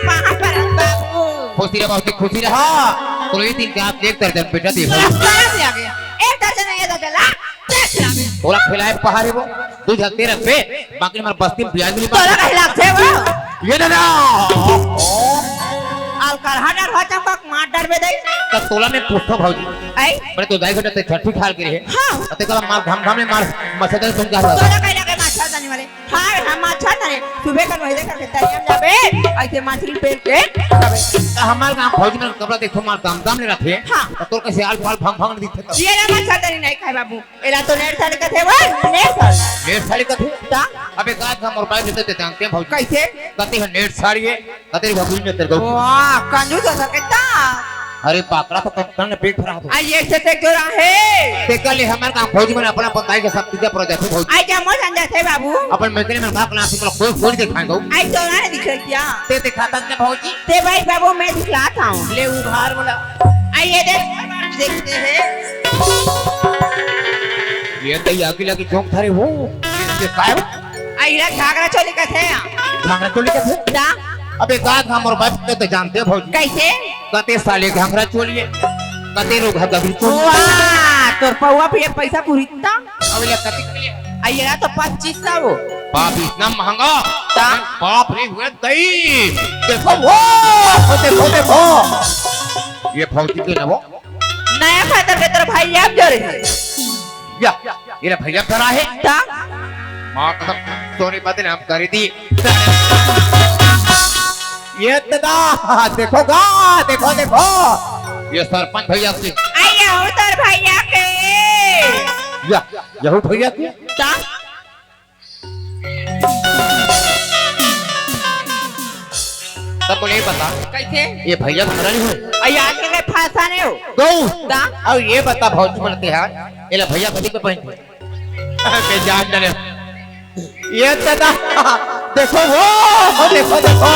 कहाँ पर बाबू? खुशी रहा भौजी, खुशी रहा। तो ये तीन के हाथ एक दर्जन बेटा दे। बस, बस आ गया। एक दर्जन, ये दर्जन ला। देख ला बे। तोला खिलाए पहाड़े वो, दू हजार तेरह पे, बाकी हमारे बस्ती में ब्याज नहीं तोला बाकी। कहे लागथे वो? ये दादा। अलकरहा डर हो चंपक, मार डर बे दई। त तोला मैं पूछथंव भौजी। आई? बड़े तो दाई घटा ते छठी खाल के रहे। हाँ। अते कब मार घाम घाम ले मार मच्छरदानी तुम क्या तोला कहे लगे मच्छरदानी वाले? हाँ, हाँ, मच्छरदानी। सुबह कर वही करके तैयार जाबे, ऐसे मछली पेल के खाबे। त हमार गाँव भौजी मन कपड़ा देखो मार दाम दाम ले रखे। हाँ। त तोर कैसे आल फाल भंग भंग दिखथे त? ये रे मच्छरदानी नहीं खाए बाबू। एला तो नेट साड़ी कथे वो, नेट साड़ी। नेट साड़ी कथे? त? अबे गाय का मोर बाइक देते जानते हैं भौजी। कैसे? कते है नेट साड़ी है। कते भगुल में तेरे को। वाह, कंजूस हो सकता। अरे पाकड़ा तो कत्तन ने पेट भरा तो। आ, ये से ते जोरा है। ते कल हमारे काम भौजी मन अपना बताई के सब चीजें पर जाते भौजी। आई जम्मो संजा थे बाबू। अपन मैत्री में भाग ना तुम लोग कोई कोई दिखाएंगे। आई तो ना दिखे क्या? ते दिखाता ने भौजी। ते भाई बाबू मैं दिखलाता हूँ। ले उधार बोला। आई ये देख, देखते हैं। ये तो आगे लगी चौंक थारे वो। ये काय हो? आ, इला घाघरा चोली कथे। घाघरा चोली कथे? ता? अबे, गाय घाम और बाप के तो जानते हो, भौजी। कैसे? कते साले घाघरा चोली है, कते लोग घाघरा चोली। वाह, तोर पौवा पे ये पैसा पूरी ता? अब ये कते के लिए? आ, ये तो पच्चीस सौ वो। बाप, इतना महंगा? ता? बाप रे, हुए दई। देखो वो, वो देखो, देखो। ये भौजी के ना वो। नया फादर के तरफ भाई आप जा रहे हैं। या, ये ला भैया घर आहे। ता? माँ कसम, सोनी बदनाम कर दी। ये दादा, देखो गा, देखो, देखो। ये सरपंच भैया के। आइए, उधर भैया के। या, यहू भैया के। ता? तब बोले, "ये बता, कैसे? ये भैया घर नहीं हो?" अरे, आज के फंसा नहीं हो। गऊ। ता? अब ये बता, भौजी बनते हैं, ये ला भैया कभी पे पहनते। अबे जान डरे। ये दादा, देखो वो, देखो, देखो।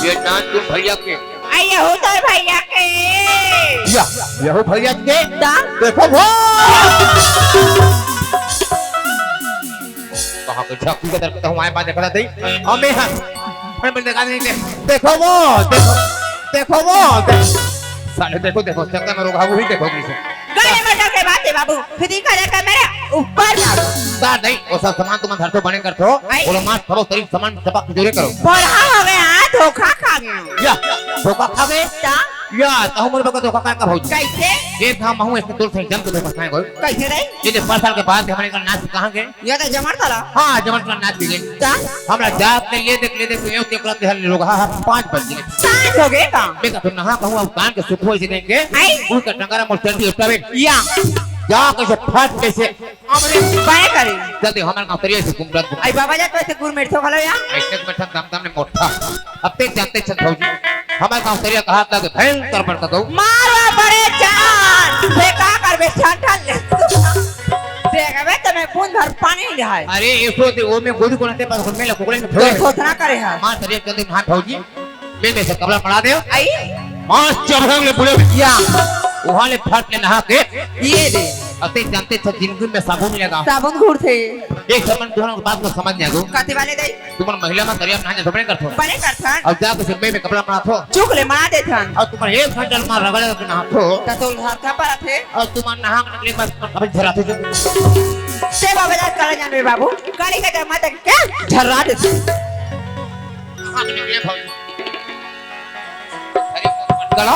ये नान तुम भैया के। अरे, यहू तोर भैया के। या, यहू भैया के। ता? देखो वो। कहाँ के झांकी के तरफ तो हमारे पास देखा था, हमें हम, हमें देखा नहीं दे। देखो वो, देखो, देखो वो, देखो। साले देखो, देखो, चक्कर में रोगा, वो भी देखो किसे। गाड़ी मोटर के बात है बाबू, खुद ही खड़े कर मेरे ऊपर मारो। दा नहीं, वो सब सामान तुम धरते बने करते हो, आई। बोलो मार, करो, शरीर सामान चपक जोरे करो। बड़ा हो गया, धोखा खा गया। या, धोखा खा गए? ता? या, तो हम लोग का धोखा का भौजी। कैसे? एक हम हूँ, इसने दूर से जम के धोखा खाए कोई। कैसे रे? ये जो पाँच साल के बाद हमारे का नाच कहाँ गए? ये तो जमर तला। हाँ, जमर तला नाच भी गए। ता? हमरा जात ने ले देख, ले देख, ये तो करते हैं लोग, हाँ, हाँ, पाँच बज गए। पाँच हो गए का? मैं तो नहा कहूँ, अब कान के सुखो इसे देंगे। आई? उसका टंगारा मोर चल दिया, तबे। या। जा कइसे फट कइसे। अरे, बने करे। जल्दी हमर गांव तरिया से घूम रहा। आई बाबा जा, तो ऐसे गुड़ मिर्चो घलो या। ऐसे में ठन दम दम ने मोटा। अब तें जानते छन भौजी, हमर गांव तरिया कहात लगे भयंकर बड़का गऊ। मारो बड़े जान, से का करबे, छाटल ले। देखबे त मैं बूंद भर पानी नहीं रहा है। अरे, ये सोच, वो में गोली कोन ते पास में लकुकड़े में ये फोड़। सोचना करे है। मार तरिया जल्दी नहा भौजी। मैं में से कपड़ा पड़ा दे। आई। मास चढ़ंग ले बुले भैया। वहां ले फट ले नहा के। ये दे। अते जानते छ जिंदगी में साबुन लेगा। साबुन घूर थे। एक समन दोनों बात को समझ नहीं आगो। कति वाले दे? तुमन महिला मन तरिया नहा जा, बने करथो। बने करथन। अउ जा के सिम्बे में कपड़ा मढ़ाथो। चुक ले, मढ़ा देथन। अउ तुमन एक घंटा म रगड़ के नहाथो। त तो हल्का परत हे। अउ तुमन नहा के निकले बस अभी झराथे जो। से बाबा जा कला जान रे बाबू। काली का जमा तक क्या? झर्रा देथे। नहा के निकले भाई। अरे पटकला।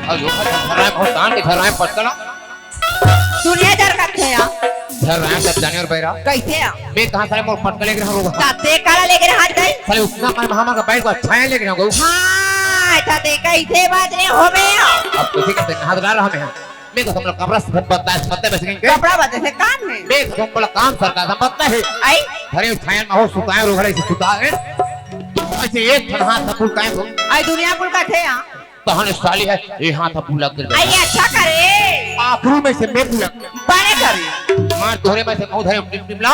अउ यो झर्रा है, बहुत तान के झर्रा है, पटकला। दुनिया डर करथे या। डर रहा है सब जाने और बैरा। कैसे या? मैं कहाँ साले मोर पटका लेके रहूँ? ताते काला लेके रहा जाए? साले उसना मैं महामा का बैठ को अच्छा है लेके रहूँ। हाँ, ताते कैसे बात नहीं हो बे या? अब किसी का नहा डर रहा मैं। मैं तो तुम लोग कपड़ा से बदला है, पत्ते बच गए। कपड़ा बदले से काम है। मैं तो तुम लोग काम सरकार से पत्ता है। आई? घरे उठाए में हो सुताए रो घरे से सुताए। ऐसे एक ठन हाथ से फुल काए हो। आई दुनिया कुल का थे या? तहन साली है, ये हाथ अब लग गए। आई अच्छा करे। आखिरी में से मैं बुला। बड़े करे। मार तोहरे में से मुंह धरे टिम टिम ला।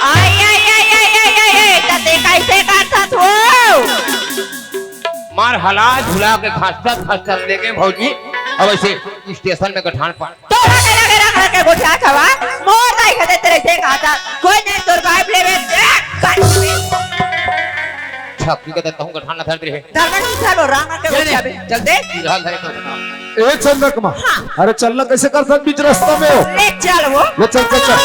आई, आई, आई, आई, आई, आई, आई, तते कैसे करता तू? मार हला झुला के घासत घासत लेके भौजी, अब ऐसे स्टेशन में गठान पा। तोरा के लगे रंग रंग के गोठिया छवा, मोर दाई के देते रहिथे कहा था, कोई नहीं तोर बाप लेवे, देख, काट दे। छक्की के देता हूँ, गठान ना धर दे। धर्मेश जी, चलो, रंग रंग के ये गोठिया नहीं। बे, चल दे। ये हाल धरे तो बता। ए चंद्रमा, हाँ। अरे चलना कैसे कर सकत बीच रास्ता में हो? ले चल वो। ले चल, चल, चल।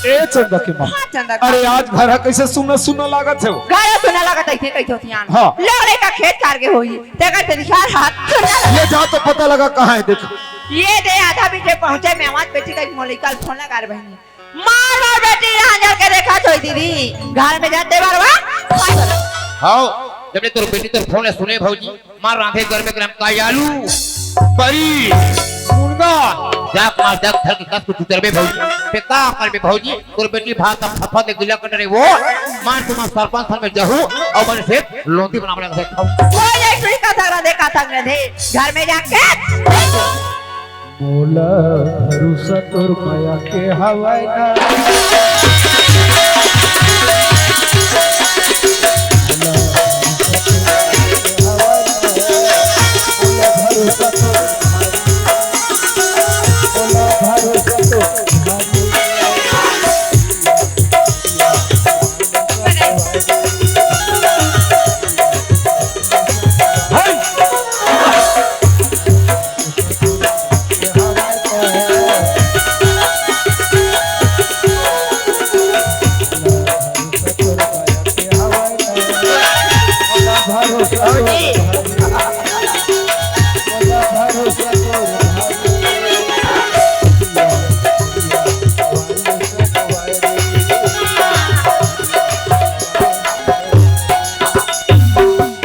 ए चंदा के माँ। हाँ, चंदा के माँ। अरे, आज घर ह कैसे सुना सुना लागत हे वो। घर सुना लागत हे, कैसे होती आन। हाँ। लोग लेकर खेत कार के होई। तेकर से निशान हाथ सुना लगा। ये जा तो पता लगा कहाँ है, देखो। ये दे आधा बीचे पहुँचे, मैं आवाज बेटी का मोले कल फोन लगा रे बहनी। मार मार बेटी, यहाँ जल के देखा तो दीदी। घर में जाते बार वा। हाँ, जब ले तोर बेटी तोर फोन सुने भौजी। मार रांधे घर में गरम काई आलू, बरी, मुनगा, जाक मार जाक धर के कस को चुतरबे भौजी। पे का कर बे भौजी, तोर बेटी भात अब फफा दे गिला कर रे वो। मार तुम्हार सरपंच सन में जाहू, और मन से लोंदी बना बना के खाऊ। कोई नहीं सुई का तगड़ा दे, का तगड़ा दे, घर में जाके। मोला भरोसा तोर मया के हवय ना।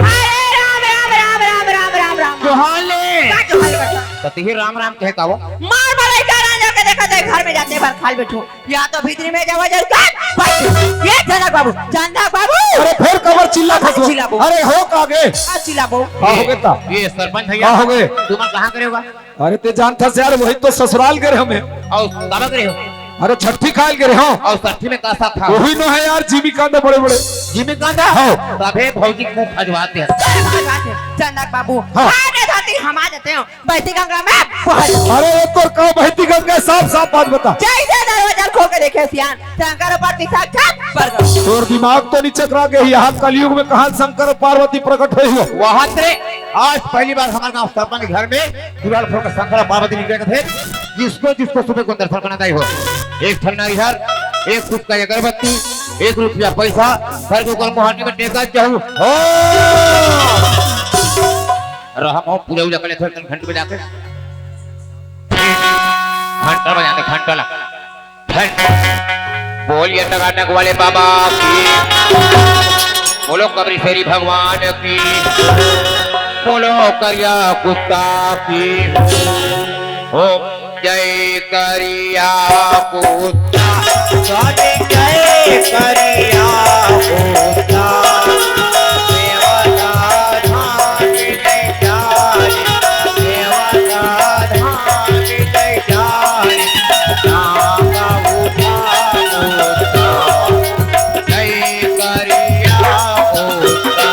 अरे राम, राम, राम, राम, राम, राम, राम। जोहार ले। का जोहार करता? त तिही राम राम कहे का वो? मार मरई का रांझा के देखा जाए, घर में जाते बार खाल बैठो। या तो भीतरी में जावा जाए, का? बस। ये चंदा बाबू, चंदा बाबू। अरे फेर कबर चिल्ला अरे फसो। चिल्लाबो। अरे हो का गे? आ चिल्लाबो। हाँ, हो गया ता। ये सरपंच भैया। हाँ, हो गए। तुम कहाँ करे होगा? अरे ते जानथस यार, वही तो ससुराल गे रहेंव मैं। अउ काबर गे रहे हो? अरे छट्ठी खाय ल गे रहेंव। अउ छट्ठी में का साग था? वही न हे यार, जिमीकांदा बड़े बड़े। जिमीकांदा? हाँ। तभे भौजी के मुंह खजवात हे। चंदक बाबू, हाँ। आगे धरती हम आ जाते हैं, बहती गंगा में बह जाओ। अरे ये तोर का बहती गंगा, साफ साफ बात बता। जैसे दरवाजा खोल के देखे सियान, शंकर पार्वती साक्षात प्रगट। तोर दिमाग तो नी चकरा गे हे, यहाँ कलयुग में कहाँ शंकर पार्वती प्रकट होही हो? वहाँ तेरे आज पहली बार हमारे गांव सरपंच घर में दुलाल फुल का शंकर पार्वती निकले थे, जिसको जिसको सुबह को दर्शन करना चाहिए हो। एक ठंडा इधर, एक फुटका अगरबत्ती, एक रुपया पैसा, घर के ऊपर मुहाटी में टेका जाऊ हो। रहा हम पूजा उजा कर ले थोड़े घंटे में जाके। घंटा बजाते, घंटा ला। घंटा। बोलिए टकाटक वाले बाबा की। बोलो कबरी शेरी भगवान की। बोलो करिया कुत्ता की। ओम जय करिया कुत्ता। जय करिया कुत्ता। देवता धाम ले जा रे, देवता धाम ले जा रे, नाम उठा कुत्ता। जय करिया कुत्ता।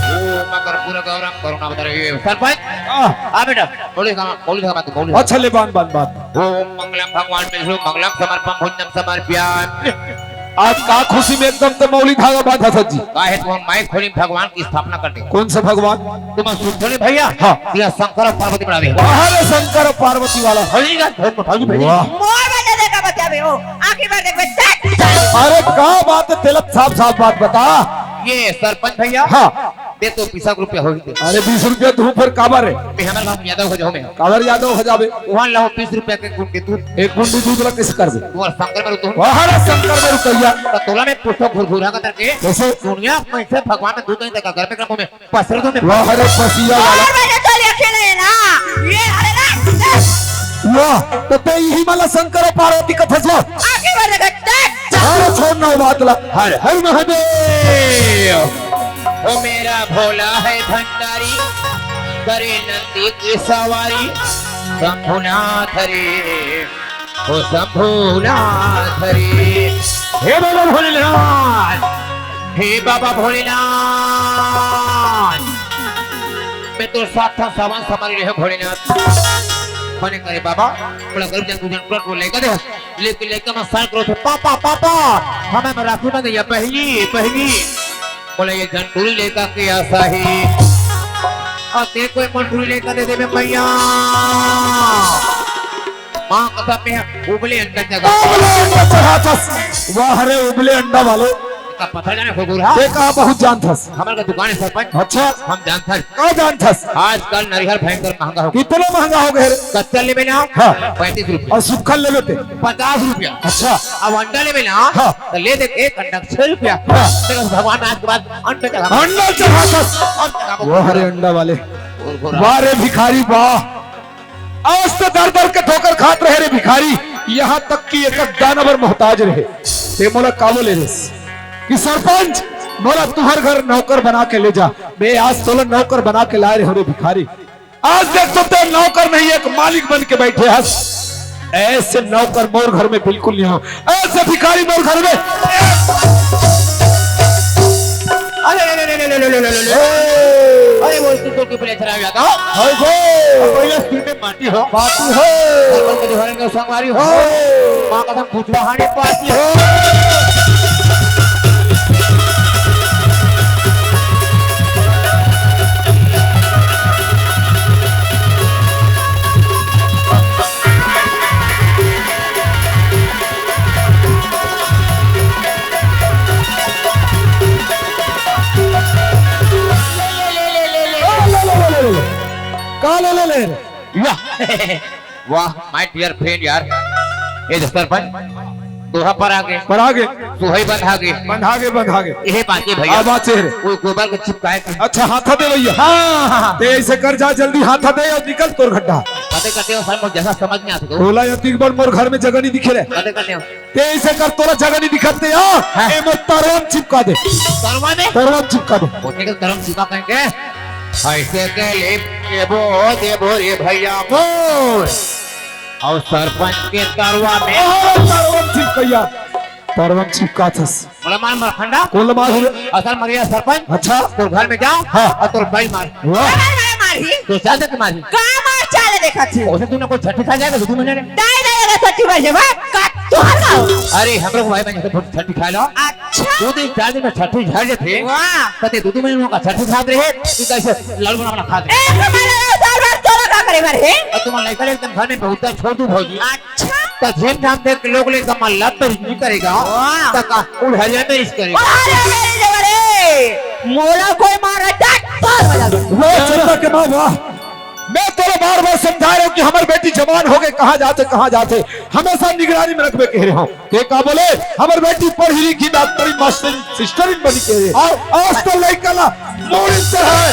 ओम अकरपूर गौरम करुणा बदर। सरपंच, हाँ। आ बेटा, बोले कहाँ? बोले कहाँ बात, बोले। अच्छा, ले बांध, बांध, बांध। ओम मंगलम भगवान विष्णु मंगलम समर्पम भुजम समर्प्याम। आज का खुशी में एकदम ते मौली धागा बांधा था जी? का है, तुम माइक खोली भगवान की स्थापना कर दे। कौन सा भगवान? तुम सुन थोड़ी भैया। हाँ। यह शंकर और पार्वती बना दे। बाहर है शंकर और पार्वती वाला। हरी का धर्म भाई भाई। वाह। मोर बजा देगा बच्चा भी हो। आखिरी बार देख बच्चा। अरे का बात है, तिलक साफ साफ बात बता। ये सरपंच भैया। हाँ। दे तो पीसा रुपया हो ही दे। अरे बीस रुपया तू फिर काबर है? मैं हमारे गांव यादव हो जाओ मैं। काबर यादव हो जावे? वहां लाओ बीस रुपया के गुंडी दूध। एक गुंडी दूध ला किस कर दे? वो शंकर में रुको। वाह रे शंकर में रुपया। तो तोला में पुष्प घुरघुरा का करके। कैसे? दुनिया में से भगवान ने दूध नहीं देखा, घर में, घर में पसर दो में। वाह रे पसिया वाला। और मैंने तो लेके ले ना। ये अरे ना। वाह, तो ते यही मला शंकर और पार्वती का फसवा। आगे बढ़ गए। अरे छोड़ ना बात ला। हर हर महादेव। ओ मेरा भोला है भंडारी, करे नंदी की सवारी, शंभुनाथ रे, ओ शंभुनाथ रे। हे बाबा भोलेनाथ, हे बाबा भोलेनाथ, मैं तो साथ था सावन समारी रहे भोलेनाथ। मने करे बाबा, बड़ा गरीब जन, तू जन, को लेकर दे। लेकिन लइका मन साल करो थे, "पापा, पापा, हमें में राखी बंधे या बहिनी, बहिनी।" बोले, "ये झंटूरी लइका के आशा है। और ते कोई मंटूरी लइका दे देवे मैया।" माँ कसम में उबले अंडा जगा। उबले अंडा चढ़ाथस। वाह रे, उबले अंडा वाले। का पता जाने हो गुरहा। ते कहा बहुत जानथस। हमारे का दुकान है सरपंच। अच्छा। हम जानथस। का जानथस? आजकल नरिहर भयंकर महंगा हो गया। कितना महंगा हो गया रे? कच्चा लेबे ना, हाँ। पैंतीस रुपया। और सुक्खा लेबे ते? पचास रुपया। अच्छा। अब अंडा लेबे ना, हाँ। तो ले दे एक अंडा छह रुपया। हाँ। तो भगवान आज के बाद अंडा चढ़ा। अंडा चढ़ा दस। और चढ़ा। वाह रे अंडा वाले। और घोड़ा। वाह रे भिखारी वाह। आज तो दर दर के ठोकर खात रहे रे भिखारी, यहाँ तक कि एक दाना भर मोहताज रहे। ते मोला का बोले रे कि सरपंच, मोला तुहर घर नौकर बना के ले जा। मैं आज तोला नौकर बना के लाए रहे रे भिखारी। आज देख तो ते नौकर नहीं, एक मालिक बन के बैठे हस। ऐसे नौकर मोर घर में बिल्कुल नहीं हो, ऐसे भिखारी मोर घर में। अरे, अरे, अरे, अरे, अरे, अरे, अरे, अरे, अरे। अरे, वो इसको तो ऊपर ले चला गया था। हाय गो। पहले स्कूल में पार्टी हो। पार्टी हो। सरपंच के दीवान के संगवारी हो। हो। माँ कसम भुजवाहानी पार्टी हो। का ले ले ले? वाह, वाह, my dear friend यार। ये जो सरपंच, दोहा पर आगे। पर आगे। सुहई बंधागे। बंधागे, बंधागे। यही बात है भैया। आ बात है रे। वो गोबर को चिपकाए थे। अच्छा, हाथा दे भैया। हाँ, हाँ, हाँ। ते ऐसे कर जा, जल्दी हाथा दे और निकल तोर गड्ढा। बातें करते हो सर, मुझे जैसा समझ नहीं आता तो। बोला या तीन बार मोर घर में जगह नहीं दिखे रे। बातें करते हो। ते ऐसे कर, तोला जगह नहीं दिखत ते, आ? हाँ। ए मोर तरवा म चिपका दे। तरवा में? तरवा म चिपका दे। बोलने के तरवा म चिपका कहेंगे। ऐसे के ले देबो, देबो रे भैया मोर। और सरपंच के तरवा में। अरे तरवा म चिपकैया। तरवा म चिपका थस। बोला मार मरखंडा। कौन मार हुए? असल मरिया सरपंच। अच्छा। तोर घर में जा। हाँ। और तोर बाई मार। वाह। का मार मारही? तो चाल दे मारही। का मार चाले देखत हे? उसे तूने कोई छठी खा जाएगा, दो महीने में। दाई दाई का छठी भर जाबा, का तोहर का हो? अरे, हम लोग भाई बहन के छठी खा लो। अच्छा। दो दिन, चार दिन में छठी झड़ जाते। वाह। कते दो, दो महीने का छठी खा रहे, तू कैसे लाडू बना बना खा रहे? ए, हमारा साल भर तोरा का करे भर है? और तुम्हारा लड़का एकदम घर में बहुत छोड़ दू भौजी। अच्छा। तो झेम झाम देख के लोग ले कमा लत तो नहीं करेगा। वाह। तो का उड़हरिया में रिस करेगा। अरे, अरे, अरे, अरे, मोला कोई मारा, डट, पार हो जाबे। वाह, चंदा के माँ, वाह। मैं तोला बार-बार समझा रहे हूँ कि हमर बेटी जवान हो गए, कहाँ जाथे, कहाँ जाथे, हमेशा निगरानी में रखबे कह रहे हूँ। के का बोले, हमर बेटी पढ़ी लिखी, डॉक्टरी, मास्टरी, सिस्टरी बनी कह रहे। और आज तो लइका ला मूड़ी चढ़ाए।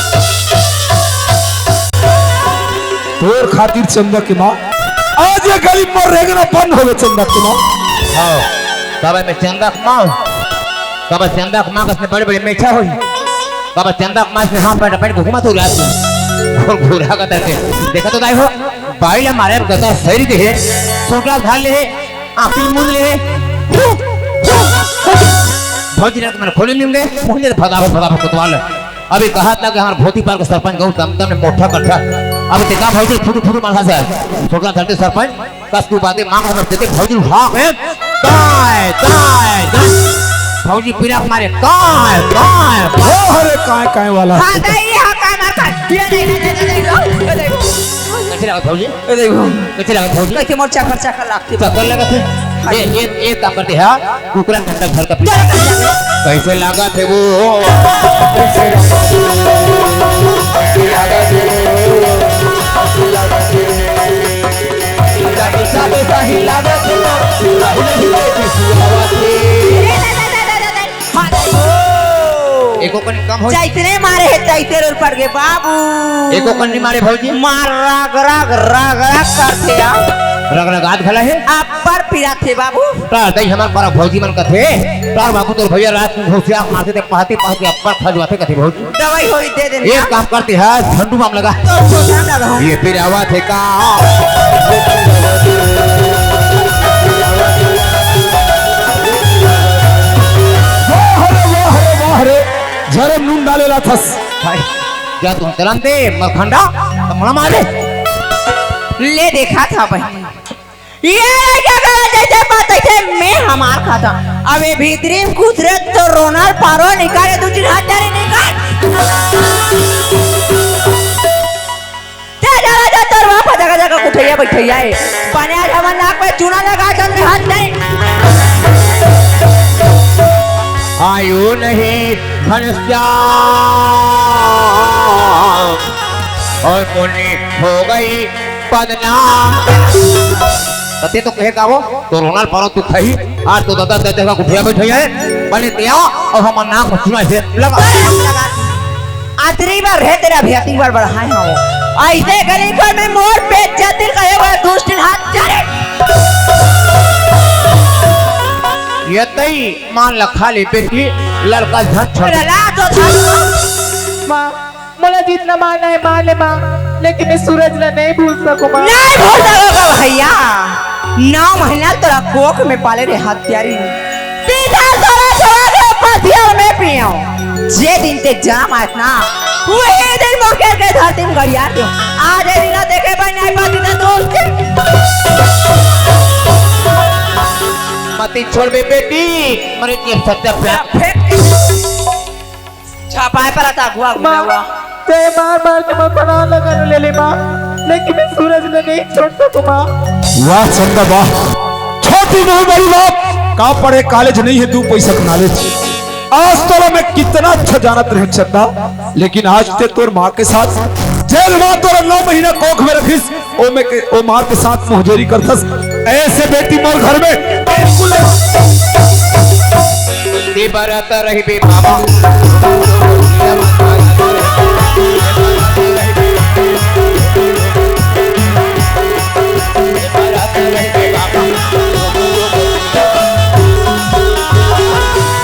तोर खातिर चंदा के माँ, आज ये गली में रेंगना बंद होवे चंदा के माँ। हाँ, तब मैं चंदा के माँ, तब चंदा के माँ कसने बड़े-बड़े मेछा होई। बाबा चंदा के माँ से हाथ पैंट पैंट घुमा तो रात में। घुर-, घुरा का तरह से। देखा तो दाई हो, बाई ला मारे अब गदा सही दे है। सोटा धार ले है, आँखी मुंद ले है। भौजी ने तो मैंने खोले नहीं होंगे, मुझे तो फटाफट, फटाफट कोतवाल है। अभी कहा था कि हमारे भोती पार के सरपंच गऊ तम तम ने मोटा कट्ठा। अब देखा भौजी फुटू फुटू मार खा से। सोटा धार के सरपंच कस तू बातें मांग हमर देते भौजी उठा के काय, काय, काय। भौजी पीरा मारे काय, काय, काय। ओ, अरे काय, काय वाला। हाँ, दई, हाँ, काय मार, काय। ये दई, दई, दई, दई, दई, दई, दई। कैसे लगा भौजी? ए, देखो। कैसे लगा भौजी? कैसे मोर चक्कर, चक्कर लागथे। चक्कर लगा थे? हाँ। ये, ये, ये काम करते हैं, हाँ? कुकरा के अंदर घर का पीछे। कैसे लगा थे वो? एको कन कम हो। चैतने मारे हे, चैते रोल पड़ गए बाबू। एको कन नहीं मारे भौजी। मार रग रग रग रग करथे यार। रग रग आत घला हे। अब्बड़ पीरा थे बाबू। का दई हमार पारा भौजी मन कथे। तार बाबू तोर भैया रात में घोसिया मारते थे, पहते पहते अब्बड़ खजुआथे कथे भौजी। दवाई होई दे देना। एक काम करते हैं, झंडू बाम लगा। तो सोचा ना रहूं। ये फिर आवा थे का? वाह रे, वाह रे, वाह रे। झरम नून डाले ला थस। भाई, क्या तुम चलन दे, मरखंडा? तो मना मारे। ले देखा था भाई। ये लड़का करा जैसे बात ऐसे मैं हमार खाता। अबे भीतरी में कुछ रे तो रोनल पारो निकाले, दो तीन हाथ जारी निकाल। जा, जा, जा, जा, तोर बाप जगह जगह कुठैया बैठैया है। बने आज हमर नाक में चूना लगा चंद्र हाथ नहीं। आयु नहीं घनश्याम और मुनि हो गई बदनाम। त ते तो कहे का वो, तो रोनल पारो तू खही, आज तो दादा दादा का कुठिया बैठे है, बने ते आओ, और हम नाम सुना से लगा। अतरी बार है तेरा भी, अतरी बार बढ़ाए हो। ऐसे गरीब में मोर बेइज्जती करे वाला दुष्ट हाथ चले। ये तई मान लखा ले बेटी, लड़का झट छोड़। रला तो था। माँ, मोला जितना मारना है मार ले माँ, लेकिन मैं सूरज ला नहीं भूल सकूँ माँ। नहीं भूल सकोगे भैया, नौ महीना तोरा कोख में पाले रहे हत्यारी। पीछा सोरा छोरा के पथिया में पियो। जे दिन ते जन्म आयस ना, वही दिन मोर के, के धरती में गड़िया दियो। आज ये दिन देखे भाई नहीं पाती ना दोस्त। मती छोड़ बे बेटी, मरे के सत्या प्यार। फेंक। छापाए पर आता अगुआ, अगुआ माँ, हुआ। ते मार मार के मैं प्राण लगा ले ले माँ, लेकिन मैं सूरज ने नहीं छोड़ सकूँ माँ। वाह चंदा वाह, छोटी नहीं बड़ी बात, का पढ़े कॉलेज नहीं है, दू पैसा के नॉलेज। आज तोला मैं कितना अच्छा जानत रहे चंदा, लेकिन आज ते तोर माँ के साथ जेल माँ तोरा नौ महीना कोख में रखिस, ओ में के, ओ मार के साथ मुहजेरी करथस। ऐसे बेटी मोर घर में बिल्कुल नहीं। बरत रहिबे बाबा।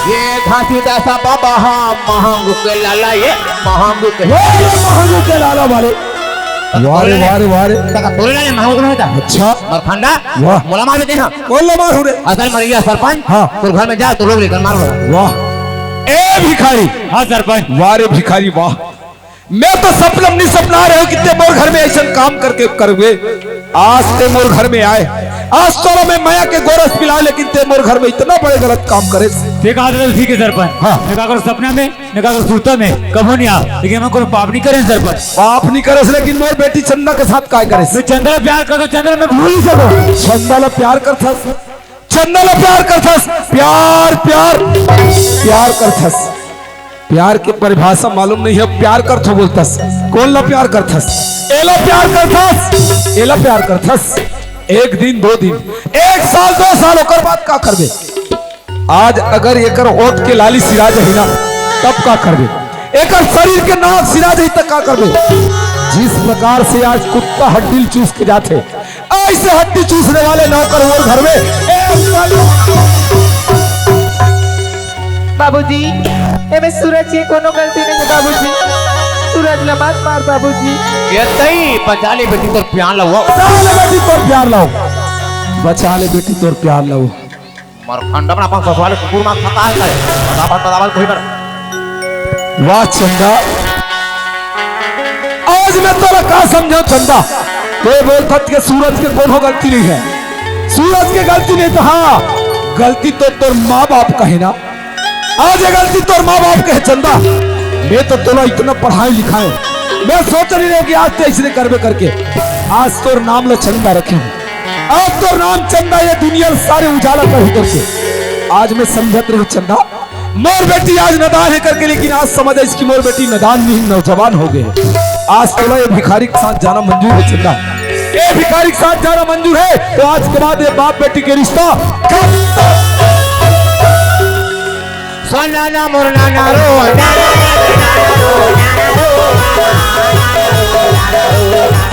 ये घासीदास बाबा हा महंगू के लाला, ये महंगू के। ओ, ये महंगू के लाला वाले। वाह रे, वाह रे, वाह रे। तका तोरे लाले महंगू के नहीं था। अच्छा। मरखंडा, वाह। मोला मार देते हैं। बोल लो मार रे। असल मरिया सरपंच, हाँ। तोर घर में जा, तो लोग लेकर मार लो। वाह। ए भिखारी। हाँ सरपंच। वाह रे भिखारी, वाह। मैं तो सपना नहीं सपना रहे हूँ कि ते मोर घर में ऐसा काम करके करवे। आज ते मोर घर में आए, आज तोरा मैं मया के गोरस पिलाए, लेकिन ते मोर घर में इतना बड़े गलत काम करे। ते कहा था ठीक है सरपंच। हाँ। मैं कहा करो सपना में, मैं कहा करो सुरता में, कभो नहीं आ, लेकिन मैं कोनो पाप नहीं करे सरपंच। पाप नहीं करे, लेकिन मोर बेटी चंदा के साथ काय करे? मैं चंदा ला प्यार करता, चंदा ला मैं भूल नहीं सकूँ। चंदा ला प्यार करथस, चंदा ला प्यार करथस, प्यार, प्यार, प्यार करथस। प्यार के परिभाषा मालूम नहीं हे, प्यार करथो बोलथस। कोन ला प्यार करथस? एला प्यार करथस, एला प्यार करथस। एक दिन, दो दिन, एक साल, दो साल, ओकर बाद का करबे? आज अगर एकर ओठ के लाली सिरा जाही ना, तब का करबे? एकर शरीर के नाक सिरा जाही, तब का करबे? जिस प्रकार से आज कुत्ता हड्डी ल चूस के जाथे, ऐसे हड्डी चूसने वाले नौकर मोर घर में। ए, बाबूजी, एमे सूरज के कोनो गलती नहीं है बाबूजी। सूरज ला मत मार बाबूजी। ये तई बचा ले बेटी तोर प्यार ला वो। बचा ले बेटी तोर प्यार ला वो। बचा ले बेटी तोर प्यार ला वो। मार खंडा में अपन ससुराल कुकुर मार खाता है। बराबर, बराबर कोई कर। वाह चंदा, आज मैं तोला का समझाऊं चंदा? तैं बोलथस के सूरज के कोनो गलती नहीं है। सूरज के गलती नहीं तो हाँ, गलती तो तोर माँ बाप का है ना। आज ये गलती तोर माँ बाप के है चंदा। मैं तो तोला इतना पढ़ाए लिखाए, मैं सोच नहीं रहे कि आज तैं इसने करबे करके। आज तोर नाम ला चंदा रखे हूँ। आज तोर नाम चंदा ये दुनिया ला सारे उजाला करही करके। आज मैं समझत रहे हूँ चंदा, मोर बेटी आज नदान है करके, लेकिन आज समझ आइस कि मोर बेटी नदान नहीं, नौजवान हो गए। आज तोला ये भिखारी के साथ जाना मंजूर है चंदा। ये भिखारी के साथ जाना मंजूर है, तो आज के बाद ये बाप बेटी के रिश्ता खत्म। सोना ना मोर नाना रो, नाना रो, नाना रो, नाना रो, नाना रो, नाना रो।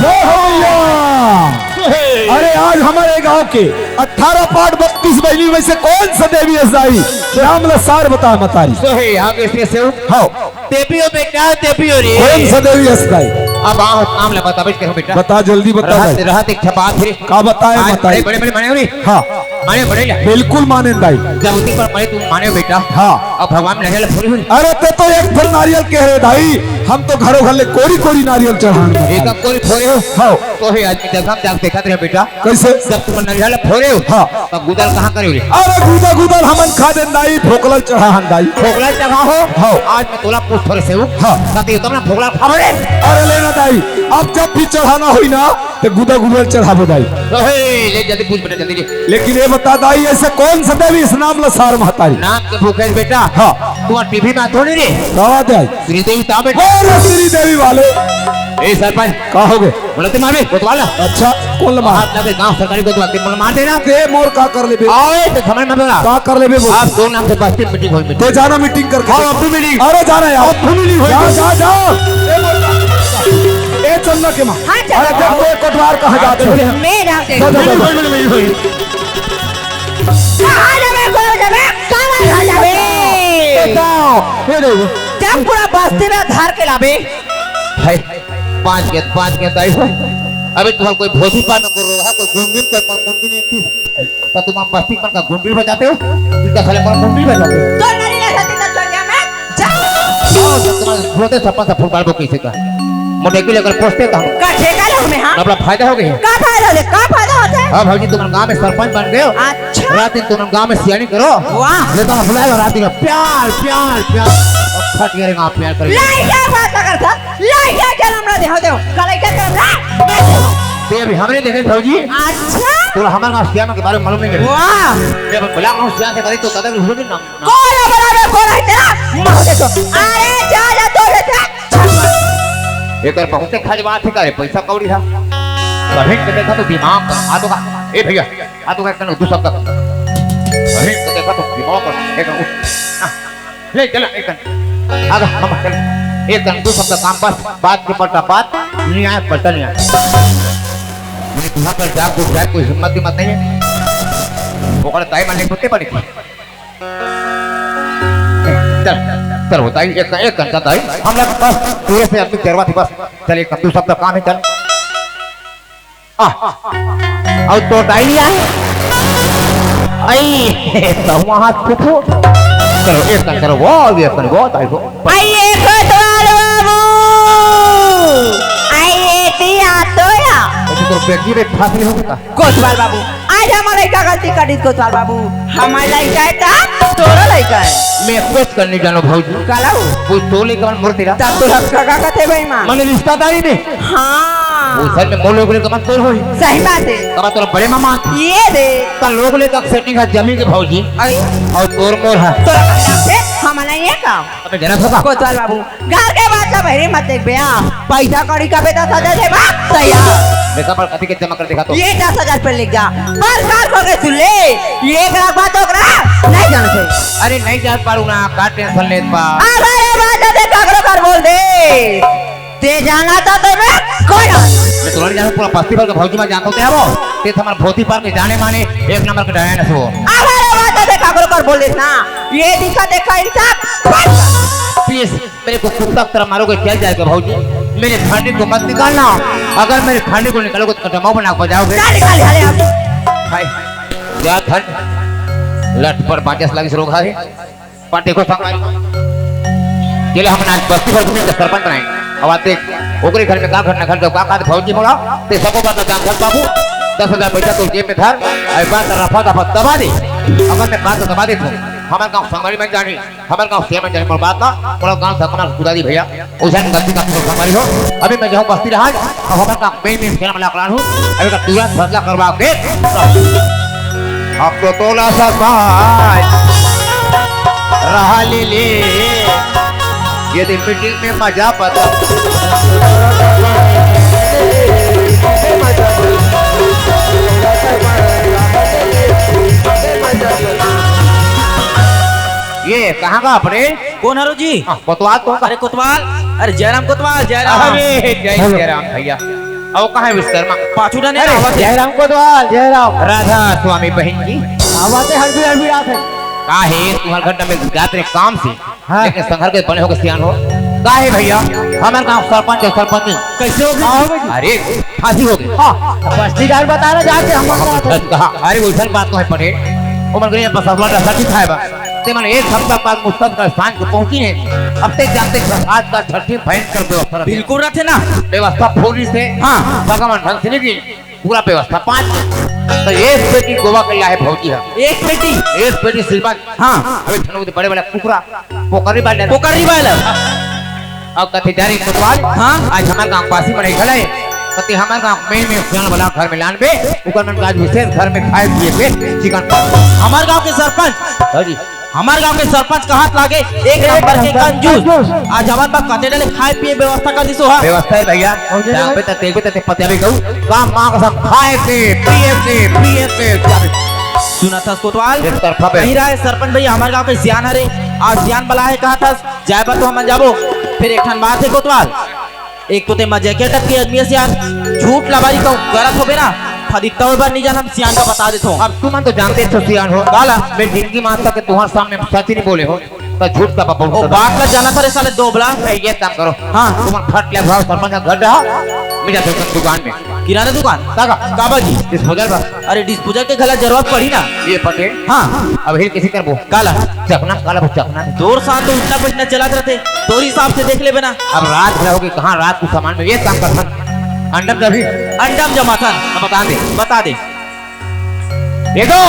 जय हो भैया। अरे, आज हमारे गांव के अठारह पाट बत्तीस बहिनी में से कौन सा देवी हस दाई? नाम ला सार बता मतारी। सोहे, यहाँ के से सेवक। हाँ। देवी हो बेटा, देवी हो रे। कौन सा देवी हस दाई? अब आओ, नाम ला बताबे करो बेटा। बता, जल्दी बता रहत, दाई। रहत एक ठा बात है। का बताए आज मतारी? बड़े, बड़े, बड़े माने हो रे। हाँ। माने बड़े ला। बिल्कुल माने दाई। जब उसी पर पड़े तुम माने हो बेटा। हाँ। अब भगवान में नारियल फोड़ी हुई। अरे तैं तो एक ठो नारियल कहे रे दाई, हम तो घरों घर ले कोरी कोरी नारियल चढ़ान में एक दाई। अब कोरी फोड़े हो। हाँ। तो हे आदमी जब हम जाके देखा तेरे बेटा। कैसे? जब तुम नारियल फोड़े हो, हाँ। तब गुदल कहाँ करे हो रे? अरे गुदा गुदल हमन खा देन दाई, फोकला चढ़ा हन दाई। फोकला चढ़ा हो? हाँ। आज मैं तोला पूछ थोड़े से हूँ। हाँ। कति तुमने फोकला खा रे? अरे लेना दाई, अब जब भी चढ़ाना होई ना, तो गुदा गुदल चढ़ाबो दाई। ओहे, ले जल्दी पूछ बेटा, जल्दी ले। लेकिन ये बता दाई, ऐसा कौन सा देवी हस नाम ला सार महतारी? नाम के भूखे बेटा। हाँ। तुम्हारा टीवी में थोड़ी रे। कहा दाई? श्रीदेवी ता बेटा। अरे श्रीदेवी वाले। ए सरपंच। का हो गए? बोला ते मारे, कोतवाल। अच्छा, कौन ला मार? हाथ लगे गांव सरकारी कोतवाल, ते बोला मार देना। ते मोर का कर लेबे? आए, ते समझ में बोला। का कर लेबे बोल? आप दो नाम से बस्ती मीटिंग होई मीटिंग। ते जाना मीटिंग करके। हाँ, अब्बू मीटिंग। अरे जा रहा है यार। अब्बू मीटिंग होई। जा, जा, जा। ए चंदा के माँ। हाँ, चंदा। अरे जब कोई कोटवार कहाँ जाते हो? मैं जाते। जा, जा, जा, जा। कहाँ जाबे, कोई जाबे, कहाँ जाबे? बताओ। ये देखो। जब पूरा बस्ती में धार के लाबे। है। पाँच के, पाँच के दाई हो। अबे तुम्हारा कोई भोजी पाना कर रहा है, कोई गुंगिन कर पाना गुंगिन नहीं थी। तो तुम हम बस्ती पर का गुंगिन बजाते हो? इनका साले पर गुंगिन बजाते हो? तो नहीं ले सकती तो चल जा मैं। जा। आओ, जब तुम्हारे होते सपन सा फुटबॉल को कैसे का? मोटे के लेकर पोस्टे का हम। का ठेका लो हमें, हाँ? अपना फायदा हो गया। का फायदा हो गया? का फायदा होता है? हाँ, भाजी, तुम गांव में सरपंच बन गए हो। अच्छा। रात दिन तुम गांव में सियानी करो। वाह। लेता हूँ, बुलाएगा रात दिन। प्यार, प्यार, प्यार। और फट गया रे गाँव प्यार करेगा। लाई क्या बात कर था? लइका के नंबर दे, हो दे, का लइका के नंबर? ते अभी हमरे देखे भौजी। अच्छा। तोला हमर गाँव सियान के बारे में मालूम नहीं है। वाह। ये बोला गाँव सियान से करी तो कदम हुए भी ना। कोई बराबर को नहीं तेरा, मार दे तो। अरे जा, जा तो रे तेरा। एकर बहुते खजवात है करे, पैसा कौड़ी है। कभी के देखा तो दिमाग का, आ तो का, ए भैया, आ तो का, एक दू शब्द। कभी के देखा तो दिमाग का, एक, आ, ले, चला, एक कन। आगा, मामा, चल। एक कन, दू शब्द काम बस, बात के पलटा बात, न्याय पलटा न्याय। मैंने कहा, कल जाग उठ जाए, कोई हिम्मत हिम्मत नहीं है। वो कहता, "ताई, मैंने कुत्ते पड़े।" चल, चल, वो ताई, एक कन, एक कन, चल, ताई। हम लोग बस, पूरे से अपनी जरूरत है, बस। चल, एक कन, दू शब्द काम है, चल। आ, अउ तो डायरिया है। आई, तो वहाँ फुफो। चलो, एक कन करो, वो, ये कन, वो, ताई को। आइए कोतवाल बाबू, आइए दिया तोया। अभी तो बेटी रे फांसी हो गया। कोतवाल बाबू, आज हमर लइका गलती करिस कोतवाल बाबू, हमर लइका हे त तोरो लइका हे। मैं कुछ कर नहीं जानो भौजी। काला हो? वो तो लेकर मूर्ति रहा। तब तो हक्का का कथे भाई माँ। मैंने रिश्तेदारी में। हाँ। वो सर में मोलो को लेकर मत तोड़ होई। सही बात है। तब तोरा बड़े मामा। ये दे। तब लोग लेकर सेटिंग है जमीन के भौजी। अरे। और तोर मोर है। तोरा का से हम नहीं है का? अबे जरा थोड़ा। कोतवाल बाबू। घर के बात ला बहिरी मत देख बे, हाँ। पैसा कौड़ी का बे दस हजार दे बा, तैयार। देखा पर कथी के जमा कर देखा तो। ये दस हजार पे ले जा। पर कार को के सुन ले, ये एक लाख बात ओकरा नहीं जाना चाहिए। अरे नहीं जान पारू ना, का टेंशन लेत बा। अरे बात दे, काकरो कर बोल दे। ते जाना था तो मैं कोई ना। मैं तोरा नहीं जानू, पूरा बस्ती भर के भौजी मैं जानता हूँ ते वो। ते हमारे भौजी पर के जाने माने एक नंबर के डायन है वो। अरे बात दे, काकरो कर बोल दे ना। ये दिक्कत है, कहीं तक। प्लीज। मेरे को कुत्ता की तरह मारोगे, चल जाएगा भौजी। मेरे खाने को मत निकालना, अगर मेरे खाने को निकालोगे तो कदमाओ बना बजाओगे। जा निकाल, हाले आप। हाय, या धन लट पर बांचस लागिस रोग हारे। पाटे को संग ये ले हम आज बस्ती भर घूमे सरपंच बनाए। अब आते ओकरे घर में का घटना घट गया, का का भौजी बोला, ते सबको बात जान धर बाबू। दस हजार पैसा तो जेब में धर, आई बात रफा दफा दबा दे। अगर मैं बात दबा दे तो हमारे गाँव संगड़ी में जानी। हमर गाँव सेवा में जन मोर बात ना, मोर गाँव से कमर कुदा दी भैया। उसन गलती का तो हमारी हो। अभी मैं जाऊँ बस्ती रहा, अब हमर गाँव में में सेवा में लाकलान हूँ। अभी का तुरंत फैसला करवा के। अब तो तोला सा साज रहा ले ले। यदि मीटिंग में मजा बता। ये कहाँ का अपने? कौन हरो जी? हाँ, कोतवाल कौन का? अरे कोतवाल, अरे जयराम कोतवाल, जयराम। अरे जय हेलो। जयराम भैया। अब कहाँ है विश्वकर्मा? पाछू डने अरे आवत है। जयराम कोतवाल, जयराम। राधा स्वामी बहन जी। आवत है, हड़बड़ी हड़बड़ी आत है। का है तुम्हारे घर में जात रे काम से? हाँ। लेकिन संघर के बने होके सियान हो। का है भैया? हमारे गाँव सरपंच और सरपंच कैसे हो गए? अरे फांसी हो गई। हाँ, बस्तीदार बता रहा जाके हम कहा। अरे वैसन बात तो है पटेल। उमर गई बस अगला रस्ता ठीक है बा। ते मन एक हफ्ता बाद मुस्तक का सांझ को पहुंची है। अब ते जानते हैं आज का छठी भयंकर व्यवस्था रहती है। बिल्कुल रहते ना। व्यवस्था पूरी से हाँ। भगवान ढंग से नहीं की। पूरा व्यवस्था पाँच। तो एक पेटी गोवा के लाए भौजी है। एक पेटी? एक पेटी सिल्वर। हाँ। अभी ठंड में बड़े बड़े कुकरा पोकरी बाले। पोकरी बाले। अब कथे जा रही कोतवाल। हाँ। आज हमारे गाँव पासी में नहीं खड़ा है। कथे हमारे गाँव में में सियान वाला घर में लान बे। ऊपर मन आज विशेष घर में खाए पिए के चिकन पास। हमारे गाँव के सरपंच। हाँ जी। हमार गांव के सरपंच कहत लागे एक नंबर के कंजूस। आज हमन बा कते डले खाए पिए व्यवस्था कर दिसो हा। व्यवस्था है भैया। गांव पे तक देखबे तक पतिया भी कहू। गांव मां कसम खाए के, पिए के, पिए के, जाबे। सुना था कोतवाल? एक तरफा पे। कहीं रहा है सरपंच भैया हमार गांव के सियान हरे। आज सियान बला है कहा था जाए बा तो हमन जाबो। फिर एक ठन बात है कोतवाल। एक तो ते मजे के टप के आदमी है सियान, झूठ लबारी कहूँ गलत होबे ना, फदित्ता होए बर नहीं जान हम सियान का बता देथो। अब तुमन तो जानते हो सियान हो। काला? मैं जिंदगी में आज तक तुम्हारे सामने सच नहीं बोले हो, तो झूठ का बाबा ओ बोलता बात ला जाना था रे साले दोबला। ए, ये काम करो। हाँ। तुम फट ले भाव सरपंच का घर रहा, मैं जाते हूँ दुकान में। किराना दुकान? काका। काबा जी? इस बगल बस। अरे डिस्पोजल के घला जरूरत पड़ी ना। ये पटेल। हाँ। अब हिल किसी करबो। काला? चकना काला वो चकना। तोर साथ तो उठना बैठना चलत रहते, तोर हिसाब से देख लेबे ना। अब रात भर होगी, कहाँ रात को सामान में ये काम करथन। अंडम जभी। अंडम जमाथन। अब बता दे। बता दे। ये दो,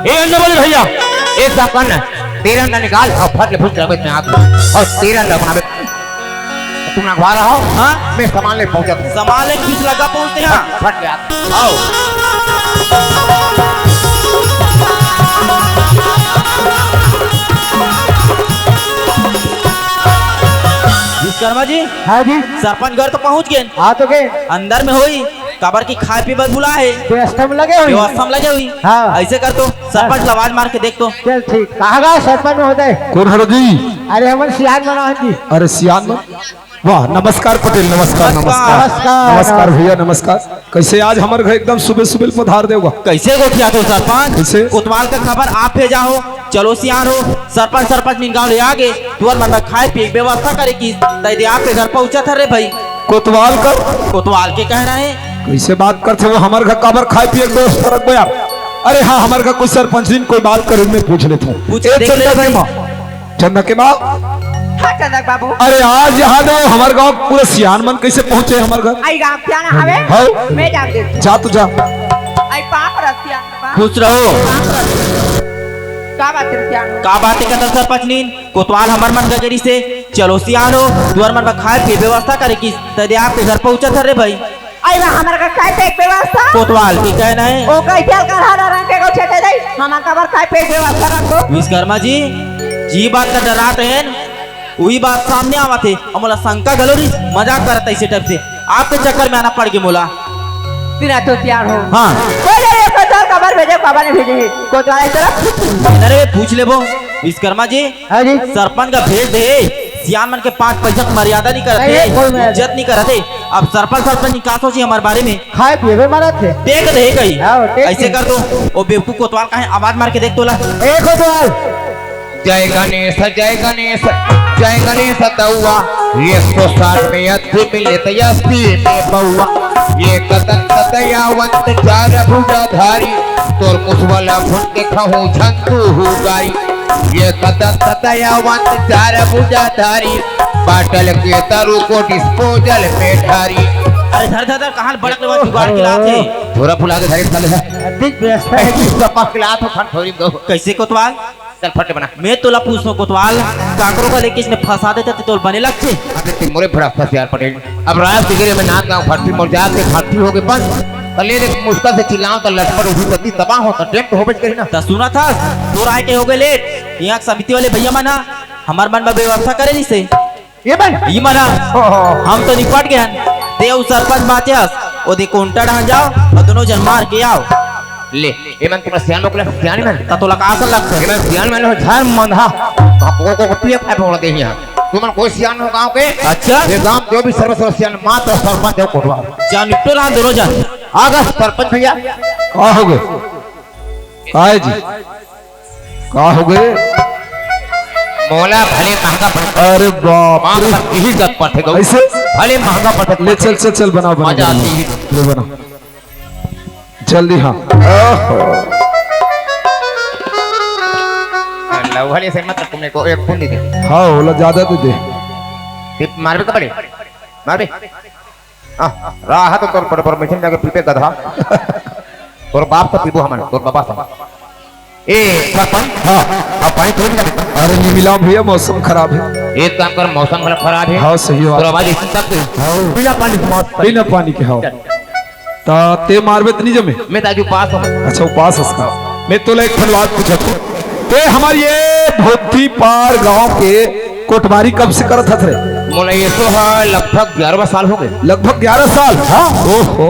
ये अंडम बोले भैया, एक काम करना, तेरह अंडा निकाल और फट ले फुट रख में हाथ में। और तेरह अंडा बनावे। तुम रखवा रहा हो? हाँ? मैं सामान ले पहुंचा दूं। सामान ले पीस लगा पहुंचते हैं। फट ले हाथ। आओ। विश्वकर्मा जी। हाँ जी। सरपंच घर तो पहुंच गए। हाँ तो गए। अंदर में होई, काबर की खाए पीए बर बुला है। व्यवस्था में लगे हुई। व्यवस्था में लगे हुई। हाँ। ऐसे कर तो सरपंच ला आवाज मार के देख तो। चल ठीक। कहाँ गा सरपंच महोदय? कौन हरो जी? अरे हमन सियान मनोहर जी। अरे सियान मन। वाह, नमस्कार पटेल, नमस्कार, नमस्कार। नमस्कार। नमस्कार भैया, नमस्कार। कैसे आज हमर घर एकदम सुबह सुबह पधार देवगा? कैसे गोठिया तो सरपंच? कैसे? कोतवाल का खबर आप भेजा हो, चलो सियान हो, सरपंच, सरपंच निन गाँव ले आगे, तुअर मन ला खाए पिए के व्यवस्था करे की, तै दे आपके घर पहुँचा था रे भाई। कोतवाल कर? कोतवाल के कहना है। कैसे बात करते हो? हमर घर काबर खाए पिए के व्यवस्था रखबो यार? अरे हाँ, हमर घर कोई सरपंच नहीं, कोई बात करे, मैं पूछ लेता हूँ। पूछ के एक देख ले चंदा भाई। दे माँ। चंदा के बाप। हाँ, चंदा के बाबू। अरे आज यहाँ दे हमर गाँव पूरा सियान मन कैसे पहुँचे हमर घर? आई गाँव क्या ना हवे? हाँ। मैं जान देती हूँ। जा तू जा। आई पाँव परत सियान बा। खुश रहो। पाँव परत। का बात हे सियान? का बात हे कथस सरपंचनी? कोतवाल हमर मन का गिरी से, चलो सियान हो, तुहर मन बर खाए पिए व्यवस्था करे किस, तदे आपके घर पहुँचत हन रे भाई। अई बा हमर का खाए पिए के व्यवस्था? कोतवाल के कहना हे। ओ कइसे अलकर हर रंग के गोठे दे दई, हमर का बर खाए पिए के व्यवस्था रखो। विश्वकर्मा जी, जी बात का डरात रहेन, उही बात सामने आवत हे, अउ मोला शंका घलो रहिस, मजाक करत अइसे type से, आपके चक्कर में आना पड़ गे मोला। तेरा तो सियान हो। हाँ। बोले, ये कोतवाल काबर भेजे, काबर नहीं भेजे, कोतवाल इस तरफ। अरे, पूछ लेबो, विश्वकर्मा जी। हाँ जी। सरपंच का भेज दे, सियान मन के पाँच पैसा की मर्यादा नहीं करत हे, कोई मर्यादा इज्जत नहीं करत हे। अब सरपंच, सरपंच नहीं का सोची हमर बारे में? खाए पिए में मरत हे। देख दे कहीं। हाँ, देख अइसे दे। कर दो, ओ बेवकूफ कोतवाल कहाँ हे, आवाज मार के देख तोला। ए कोतवाल, जय गणेश, जय गणेश, जय गणेश दउआ। एक सौ साठ में अस्सी मिले त अस्सी में बउआ। एक दंत दयावंत चार भुजाधारी, तोर मुसवा ल भून के खाहूं झंतू हूँ गारी। एक दंत दयावंत चार भुजाधारी, बाटल के दारू को disposal में ढारी। अरे धर, धर, धर, कहाँ बड़क लेवा जुगाड़ के लात हे? थोड़ा फुला के धरे साले। अधिक व्यस्त है। सपा के लात हो, खान थोड़ी दो। कइसे कोतवाल? चल फट बना। मैं तोला पूछथों कोतवाल, काकरो का लेके इसने फंसा देते तो तोला बने लगथे? अबे ते मोरे भरा फंस यार पटेल। अब राज के गिरे में नांदगांव फटती मोर जात के फटती हो गे बंद। त ले ले मुस्का से चिल्लाओ त लटपट उठी पति तबाह हो त टेम तो होबे करी ना। त सुनत हस, तोर आए के हो गे लेट। यहाँ समिति वाले भैया मन ह हमर मन में व्यवस्था करे नहीं से। ये बन? ई मन ह, ओहो। हम तो निपट गए हन। ते अउ सरपंच बाँचे हस, ओदे कोंटा डहान जाओ अउ दोनों जन मार के आओ। ले, ये मन तुम्हर सियान मोकला, सियान मन। त तोला का असन लगथे? ये मन सियान मन हो, झार मन हा। बाप को, को, को पिए खाए बोल दे यहाँ। तुमन कोई सियान हो गाँव के? अच्छा। ये गाँव जो भी सर्व सर्व सियान मात्र सरपंच है कोटवार। जा निपटो रहा दोनों जन। आगा सरपंच भैया। का हो गे? आए जी। का हो गे? मोला भले महंगा पड़थे। अरे बाप माँ रे। पर यही जग पड़थे गऊ। ऐसे? भले महंगा पड़थे। ले चल, चल, चल, बना, बना, मजा बना। आती है। ले बना। जल्दी, हाँ। ओहो। लवले से मत तुमने को एक बूंदी दे। हाँ, ओला ज्यादा दे दे। टिप मारबे कपड़े। मारबे। आ, रहा तो तोर पर परमिशन जाके पीपे गधा। तोर बाप से पीबो हमन, तोर बाबा से। ए, सरपंच। हाँ। अब पानी थोड़ी ना देता। अरे, नहीं मिलाओ भैया, मौसम खराब है। एक काम कर, मौसम घला खराब है। हाँ, सही बात। तोर आवाज इतनी तक है। हाँ। बिना पानी के मौत। बिना पानी के, हाँ। चल। ता ते मारबे त नहीं जमे? मैं ताजू पास हूँ। अच्छा, उपास हस का। मैं तोला एक ठन बात पूछत हूँ। ते हमर ये भोथीपार गांव के कोटवारी कब से करत हस रे? मोला ये तो है, लगभग ग्यारह साल हो गए। लगभग ग्यारह साल? हाँ। ओहो।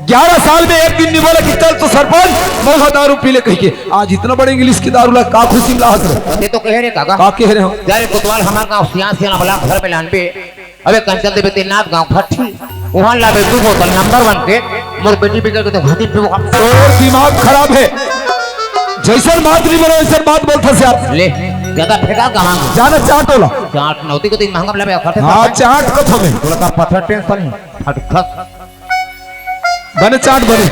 ग्यारह साल में एक दिन नहीं बोला कि चल तो सरपंच, महुआ दारू पी ले कह के। आज इतना बड़े इंग्लिश की दारू ला का खुशी में लाहत रे? ये तो कहे रे काका। का कहे रे हम? जा रे कोतवाल, हमार गाँव सियान सियान वाला घर में लानबे। अबे कंचन देवे तेनाथ गाँव फट्ठी, वहाँ लाबे दू बोतल नंबर वन के, मोर बेटी बिगड़ के तो घाटी पे वो तोर दिमाग खराब है। जैसन बात नहीं बोलो, वैसन बात बोलता से आप। ले, ज्यादा फेंका गवांग। जाना चाट होला। चाट नौती को तो महंगा लाबे, खर्चे हाँ, खर्चे। चाट को थमे। तोला का पत्थर टेंशन है, फट खस। बने चाट बने।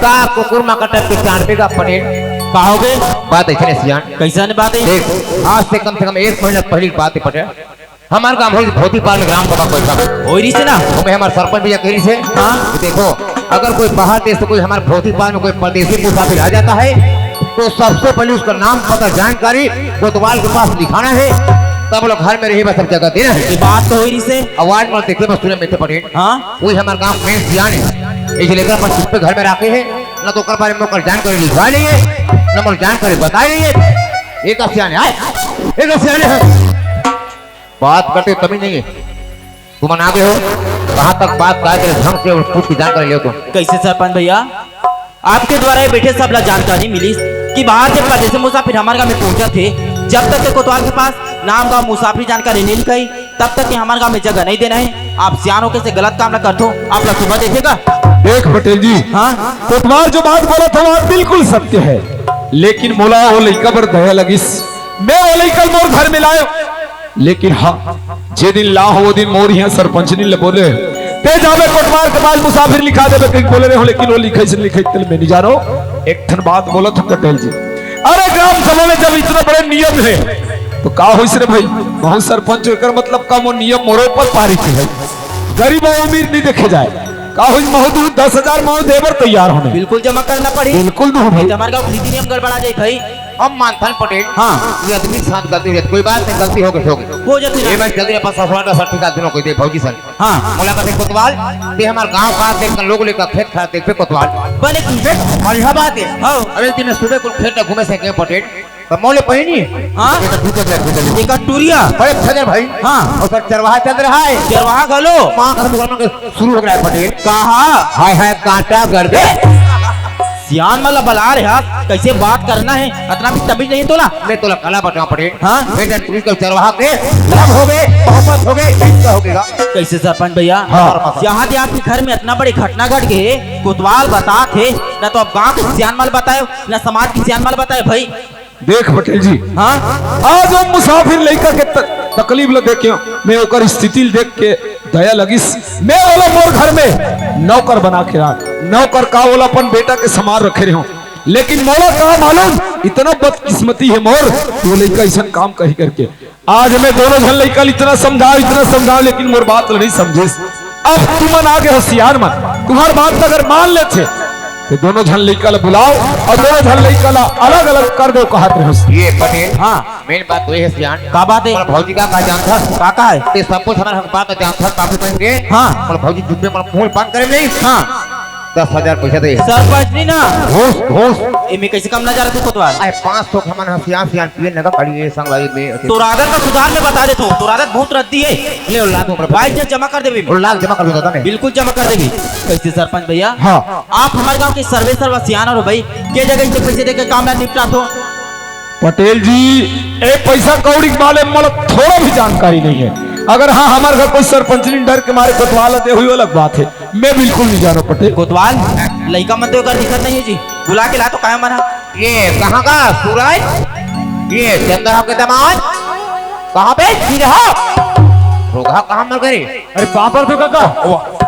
का कुकुर मा कटक के चाट पे का पटेल? का हो गए? बात ऐसे नहीं सियान। कैसा ने बात है? देख, आज से कम से कम एक महीना पहले की बात है पटेल। हमारे गांव भोतीपाल में ग्राम सभा कोई था। होई रही से ना? हमें हमारे सरपंच भैया कह रही से। हाँ। देखो, अगर कोई बाहर देश से कोई हमारे भोतीपाल में कोई परदेसी मुसाफिर आ जाता है, तो सबसे पहले उसका नाम, पता, जानकारी कोतवाल के पास लिखाना है, तब लोग घर में रहे, बस सब जगह देना है। ये बात तो होई रही से। आवाज मत देखे, बस सुने, मित्र पटेल। हाँ। कोई हमारे गांव में सियान है, इसलिए लेकर अपन चुप्पे घर में रखे हैं, ना तो ओकर बारे में ओकर जानकारी लिखवा लिए, ना मोर जानकारी बता लिए। एक सियान है, एक सियान है। बात करते तभी नहीं है। तुमन आगे हो, कहाँ तक बात काय करे, ढंग से कुछ की जानकारी लियो तुम। कैसे सरपंच भैया, आपके द्वारा ये बैठे सब ला जानकारी मिलिस कि बाहर से परदेसी मुसाफिर हमारे गांव में पहुंचा थे, जब तक के कोतवाल के पास नाम गांव मुसाफिर जानकारी नहीं लिखाई, तब तक के हमारे गांव में जगह नहीं देना है। आप सियान होके से गलत काम ना करथो, आप ला सुबह देखेगा। देख पटेल जी, हाँ? कोतवाल जो बात बोला था, बात बिल्कुल सत्य है, लेकिन मोला वो लइका बर दया लगिस, मैं वो लइका मोर घर में लायो। लेकिन हाँ, जे दिन लाहो, वो दिन मोर यहाँ सरपंचनी ले बोले, "ते जाबे कोटवार के पास मुसाफिर लिखा देबे," कहीं बोले रहे हो, लेकिन वो लिखे से लिखे, तेल मैं नहीं जा रहा हूँ। एक ठन बात बोला था पटेल जी, अरे, ग्राम सभा में जब इतना बड़े नियम है, तो का होइस रे भाई? बहुत सरपंच एकर मतलब का वो नियम मोरो पर पारित है। गरीब और अमीर नहीं देखे जाए। का होई महू, दू दस हजार महू दे बर तैयार हों मैं। बिल्कुल जमा करना पड़ी। बिल्कुल दूँ भाई। नहीं तो हमर गाँव के रीति नियम गड़बड़ा जाई भाई। हम मानथन पटेल। हाँ। ये आदमी के साथ गलती हो जाती, कोई बात नहीं, गलती हो गई, हो गई। हो जाती ना। ये मैं जल्दी अपन ससुराल का सर्टिफिकेट दूँ कोई दे भौजी सन। हाँ। मोला कथे कोतवाल, ते हमर गाँव का देख कर लोग लेकर खेत खार देख पे कोतवाल। बने की? देख, बढ़िया बात है। हाँ। अब एक दिन सुबह को खेत में घूमे से गए पटेल, तो मोले पहिनी। हाँ। एक दूसरे के खेत में। एक टूरिया। बड़े फजर भाई। हाँ। और सर चरवाहा चल रहा है। चरवाहा घलो। माँ का दुकान में शुरू हो गया है पटेल। कहा? हाय हाय कांटा गड़ दे। सियान मन ला बला रे हा, कैसे बात करना है, अतना भी तमीज नहीं तोला। मैं तोला कला बताऊं पटेल। हाँ? मैं जन पुलिस के चरवाहा के लव हो गए, मोहब्बत हो गए, इश्क हो गएगा। कैसे सरपंच भैया? हाँ। यहाँ दे आपके घर में अतना बड़े घटना घट गए, कोतवाल बतात हे, ना तो आप गाँव के सियान मन ला बताए, ना समाज के सियान मन ला बताए भाई। देख पटेल जी, हाँ? आज वो मुसाफिर लइका के त-, तकलीफ ल देख के, मैं ओकर स्थिति ल देख के दया लगिस। मैं ओला मोर घर में नौकर बना के राख, नौकर का ओला अपन बेटा के समान रखे रहे हों, लेकिन मोला का मालूम इतना बदकिस्मती है मोर, वो लइका ऐसा काम कही करके। आज मैं दोनों झन लइका ल इतना समझाओं, इतना समझाओं, लेकिन मोर बात ल नहीं समझिस। अब तुमन आगे हो सियान मन, तुम्हार बात ल अगर मान लेथे, तो दोनों झन लइका ल बुलाओ और दोनों झन लइका ल अलग-अलग कर दो कहत रहे। ये पटेल, हाँ। मेन बात तो ये है सियान। का बात है? मोर भौजी का, का जानथस? का, का है? ते सब कुछ हमर हक बात जानथस, बाबू बन के। हाँ। मोर भौजी जुब्बे मोर मुंह बंद करे नहीं। हाँ। दस हजार पैसा दे। सरपंच नहीं ना। घूस, घूस। ए, मैं कैसे कम ना जा रहा तू कोतवाल? अरे पाँच सौ हमन ह सियान, सियान पिए लगा पड़ी ये संगवारी में। तोर आदत का सुधार में बता देथों, तोर आदत बहुत रद्दी है। ले, ला दो, भाई, जे जमा कर देबे। ला, जमा कर दो, दादा, मैं। बिल्कुल जमा कर देबे। कैसे सरपंच भैया? हाँ। आप हमर गाँव के सर्वे सर्वा सियान हो भाई, के जगह से पैसे देके काम ला निपटाथो? पटेल जी, ए पैसा कौड़ी के बारे में मोला थोड़ा भी जानकारी नहीं है। अगर हाँ, हमर घर कोई सरपंच नहीं डर के मारे कोतवाल दे हुई, अलग बात है, मैं बिल्कुल नहीं जानों पटेल। कोतवाल, लइका मन तो एकर दिखत नहीं है जी, बुला के ला तो काहे मना? ये कहाँ का सूरज? ये चंद्र के दामाद? कहाँ पे? जी रहा। रोगहा कहाँ मर गए? अरे पापड़ तो काका।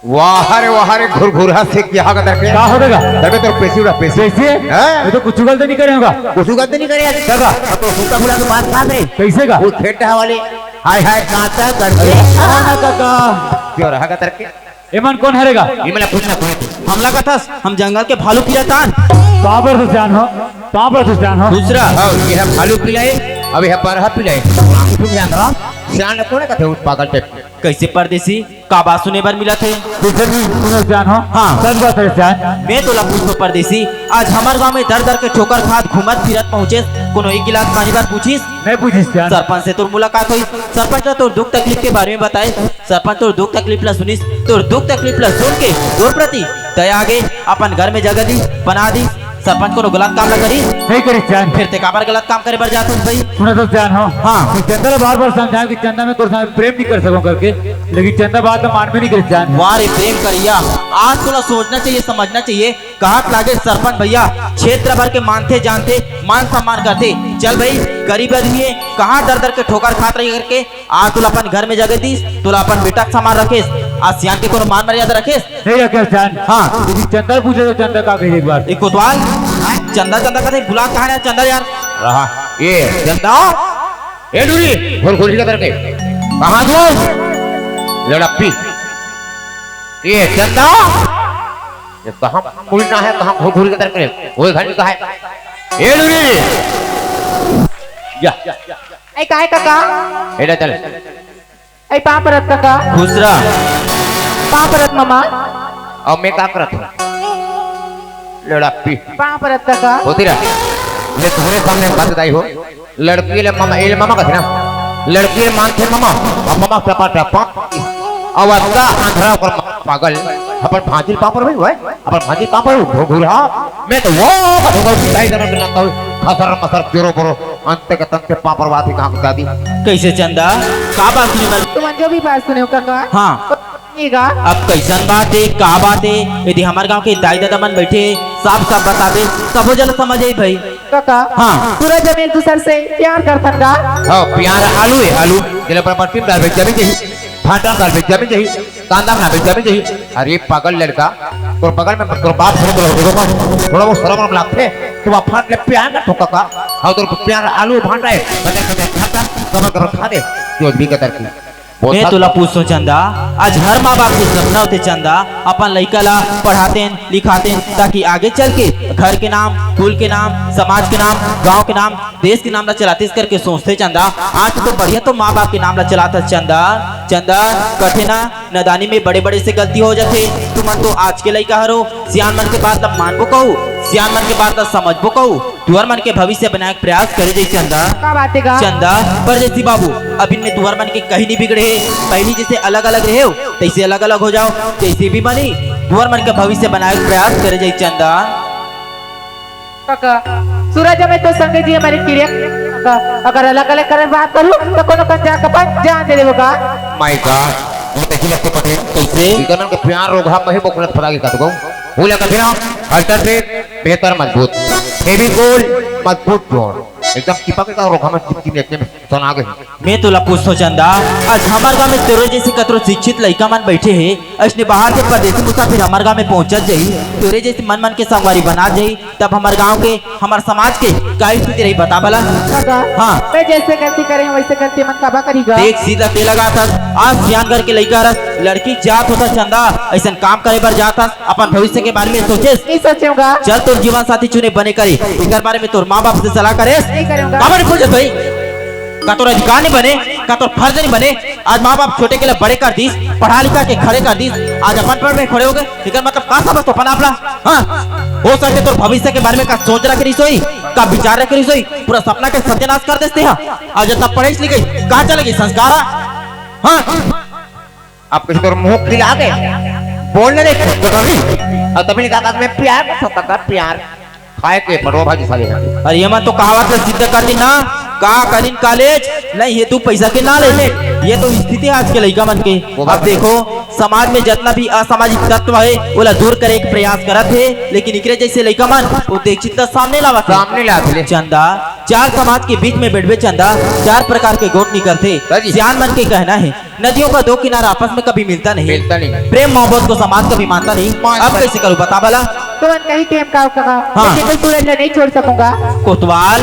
वाह रे, वाह रे, घुरघुरहा से क्या का दरके? का हो देगा? दरके तो पैसे उड़ा, पैसे। पैसे? हैं? ये तो कुछ गलती नहीं करे होगा। कुछ गलती नहीं करे यार। दादा। अब तो सूता बुला के बात बात रे। कैसे का? वो खेत वाले। हाय हाय, कांटा गड़ अरे, गया। कौन है काका? क्यों रहा का दरके? एमन कौन हरेगा? ये मला पूछना कोई तू। हमला का थस, हम जंगल के भालू पिला तान। पावर से जान हो, पावर से जान हो। दूसरा। हाँ, ये है भालू पिलाए, अब ये है बरहा पिलाए। तू क्या अंदर? सियान कौन है कथे उस पागल टाइप? कैसे परदेसी? का बात सुने बर मिलत हे? दूसर भी सुने जान हो। हाँ। सच बात है जान। मैं तोला पूछथों परदेसी, आज हमर गांव में दर दर के ठोकर खात घूमत फिरत पहुंचेस, कोनो एक गिलास पानी बर पूछिस? नहीं पूछिस जान। सरपंच से तोर मुलाकात होइस, सरपंच ला तोर दुख तकलीफ के बारे में बताए, सरपंच तोर दुख तकलीफ ला सुनिस, तोर दुख तकलीफ ला सुन के तोर प्रति दया आगे, अपन घर में जगह दी, बना दी। सरपंच कोनो गलत काम ला करी? नहीं करिस जान। फिर ते काबर गलत काम करे बर जात हस भाई? सुना तो जान हो। हाँ। मैं चंदा ला बार बार समझाया कि चंदा मैं तोर साथ प्रेम नहीं कर सकूं करके, लेकिन चंदा बात ला मान में नहीं करिस जान। वाह रे प्रेम करिया, आज तोला सोचना चाहिए, समझना चाहिए। कहत लागे सरपंच भैया, क्षेत्र भर के मानथे जानथे, मान सम्मान करथे। चल भाई, गरीब आदमी है, कहाँ दर दर के ठोकर खात रही करके, आज तोला अपन घर में जगह दीस, तोला अपन बेटा के समान रखेस, आज सियान के कोनो मान मर्यादा रखेस? नहीं रखेस जान। हाँ। यदि चंदा पूछे तो चंदा का कही एक बार? एक कोतवाल, हाँ, चंदा, चंदा का नहीं, बुला कहाँ है चंदा यार? रहा, ये चंदा, ए डूरी, घुरघुरी का करके, कहाँ तू? लड़प्पी, ये चंदा, ये कहाँ उल्टा है, कहाँ घुरघुरी का करके, वो घर में कहाँ है? ए डूरी, जा, ए, काय काका? ए, चल। ए, पाँव परत काका। खुश रह। पाँव परत ममा। अब मैं का करत हूँ? लड़ापी। पाँव परत काका। होती रह। ले तुम्हारे सामने बात बताई हो। लड़की ले ममा, ए ले ममा कथे ना। लड़की ले मानथे ममा। अब ममा टपा टपा। अब अतका अंधरा ओकर ममा पागल। अपन भांजी पापड़ भाई, भाई। अपन भांजी पापड़ घुरहा। मैं तो वो कथूंगा, दाई दना मिला तो खसर मसर जोरो बोरो। अंत के तंत के पापड़ बात ही कहाँ को दादी। कैसे चंदा? का बात सुने बर? तुमन जो भी बात सुने हो काका। हाँ। गा। अब कैसन बात है, का बात है? यदि हमर गांव के दाई ददा मन बैठे, साफ साफ बताबे, तभो जन समझ आई भाई। काका। हाँ। पूरा जन एक दूसर से प्यार करथन गा। हाँ, प्यार आलू है, आलू। जेला पर पट्टी में डालबे, जमी जही। भाटा में डालबे, जमी जही। कांदा में डालबे, जमी जही। अरे पागल लड़का, तोर बगल में तोर बाप से बोलो, देखो मत। थोड़ा बहुत शर्म वरम लागथे, तो आप फाट ले प्यार ना ठोका का। हाँ, तोर प्यार आलू भांटा है, कदर कदर खाता, कबर कबर खा दे, जो भी कदर की। मैं तोला पूछथों चंदा, आज हर माँ बाप के सपना होथे चंदा, अपन लइका ला पढ़ातेन, लिखातेन, ताकि आगे चल के घर के नाम, कुल के नाम, समाज के नाम, गांव के नाम, देश के नाम ला चलातेस करके सोचथे चंदा। आज तो बढ़िया तो माँ बाप के नाम ला चलात हस चंदा। चंदा, कथे ना, नदानी में बड़े-बड़े से गलती हो जाथे। तुमन तो आज के लइका हरो, सियान मन के बात ला मानबो कहू, सियान मन के बात ला समझबो कहू, तुहर मन के भविष्य बनाए के प्रयास करे जाही चंदा। का बात हे गा? चंदा, परदेसी बाबू, अभी में तुहर मन के कहीं नहीं बिगड़े हे। पहली जैसे अलग-अलग रहेव, तैसे अलग-अलग हो जाव। जैसे भी बनी, तुहर मन के भविष्य बनाए के प्रयास करे जाही चंदा। काका, सूरज में तो संगे जी हमारे किरिया। काका, अगर अलग-अलग करे बात करूँ, तो कोनो कन जाके अपन जान दे देबो का? My God, मैं तो हिलक के पटेल। कैसे? इकनन के प्यार रोगहा पहे बोकरत फरा के कटगो। बोला का फिर हम हल्टर से बेहतर मजबूत। Fevicol मजबूत जोड़। एकदम चिपक के रोगहा में चिपकी में एकदम तना गई। मैं तोला पूछथों चंदा, आज हमर गांव में तोरे जैसे कतरो शिक्षित लइका मन बैठे हे, अइसने बाहर के परदेसी मुसाफिर हमर गांव में पहुंचत जाही, तोरे जैसे मन मन के संगवारी बनात जाही, तब हमर गांव के, हमर समाज के का स्थिति रही, बता भला। काका, हाँ। मैं जैसे गलती करे हूँ, वैसे गलती मन काबर करही गा? देख, सीधा ते लगात हस, आज सियान घर के लइका हरस, लड़की जात होता चंदा, अइसन काम करे बर जात हस, अपन भविष्य के बारे में सोचेस? नहीं सोचेंव गा। चल, तोर जीवन साथी चुने बने करे, एकर बारे में तोर माँ बाप से सलाह करेस? नहीं करेंव गा। काबर नहीं पूछत भाई? का तोर अधिकार नहीं बने, का तोर फर्ज नहीं बने? आज माँ बाप छोटे के लिए बड़े कर दीस, पढ़ा लिखा के खड़े कर दीस, आज अपन पैर में खड़े हो गए, एकर मतलब का समझ तो अपन आप ला? हाँ, हो सकथे तोर भविष्य के बारे में का सोच रखे रहिस होही, का विचार रखे रहिस होही, पूरा सपना के सत्यानाश कर देस ते हा। आज इतना पढ़े लिखे, कहाँ चले गे संस्कार? हाँ, अब किसी तोर मुंह खिला के बोल ना रे, और तभी निकाल, मैं प्यार कर सकता था, प्यार। खाए के मरवा भाजी साले हैं। अरे ये मन तो कहावत ला सिद्ध कर दीन ना, का करिन कॉलेज, नहीं हेतु पैसा के ना ले। ये तो स्थिति है आज के लइका मन के। वो बात अब देखो, समाज में जितना भी असामाजिक तत्व है, ओला दूर करे के प्रयास करत हे, लेकिन इकरे जैसे लइका मन वो देख चित्ता सामने लावत हे। सामने लावत हे। चंदा, चार समाज के बीच में बैठबे चंदा, चार प्रकार के गोठ निकलथे। हाँ जी। सियान मन के कहना है, नदियों का दो किनारा आपस में कभी मिलता नहीं। मिलता नहीं। प्रेम मोहब्बत को समाज कभी मानता नहीं। मानता अब नहीं। कैसे करूँ बता भला? तुमन कहीं टेम का कहा, हाँ। लेकिन मैं सूरज ला नहीं छोड़ सकूंगा। कोतवाल,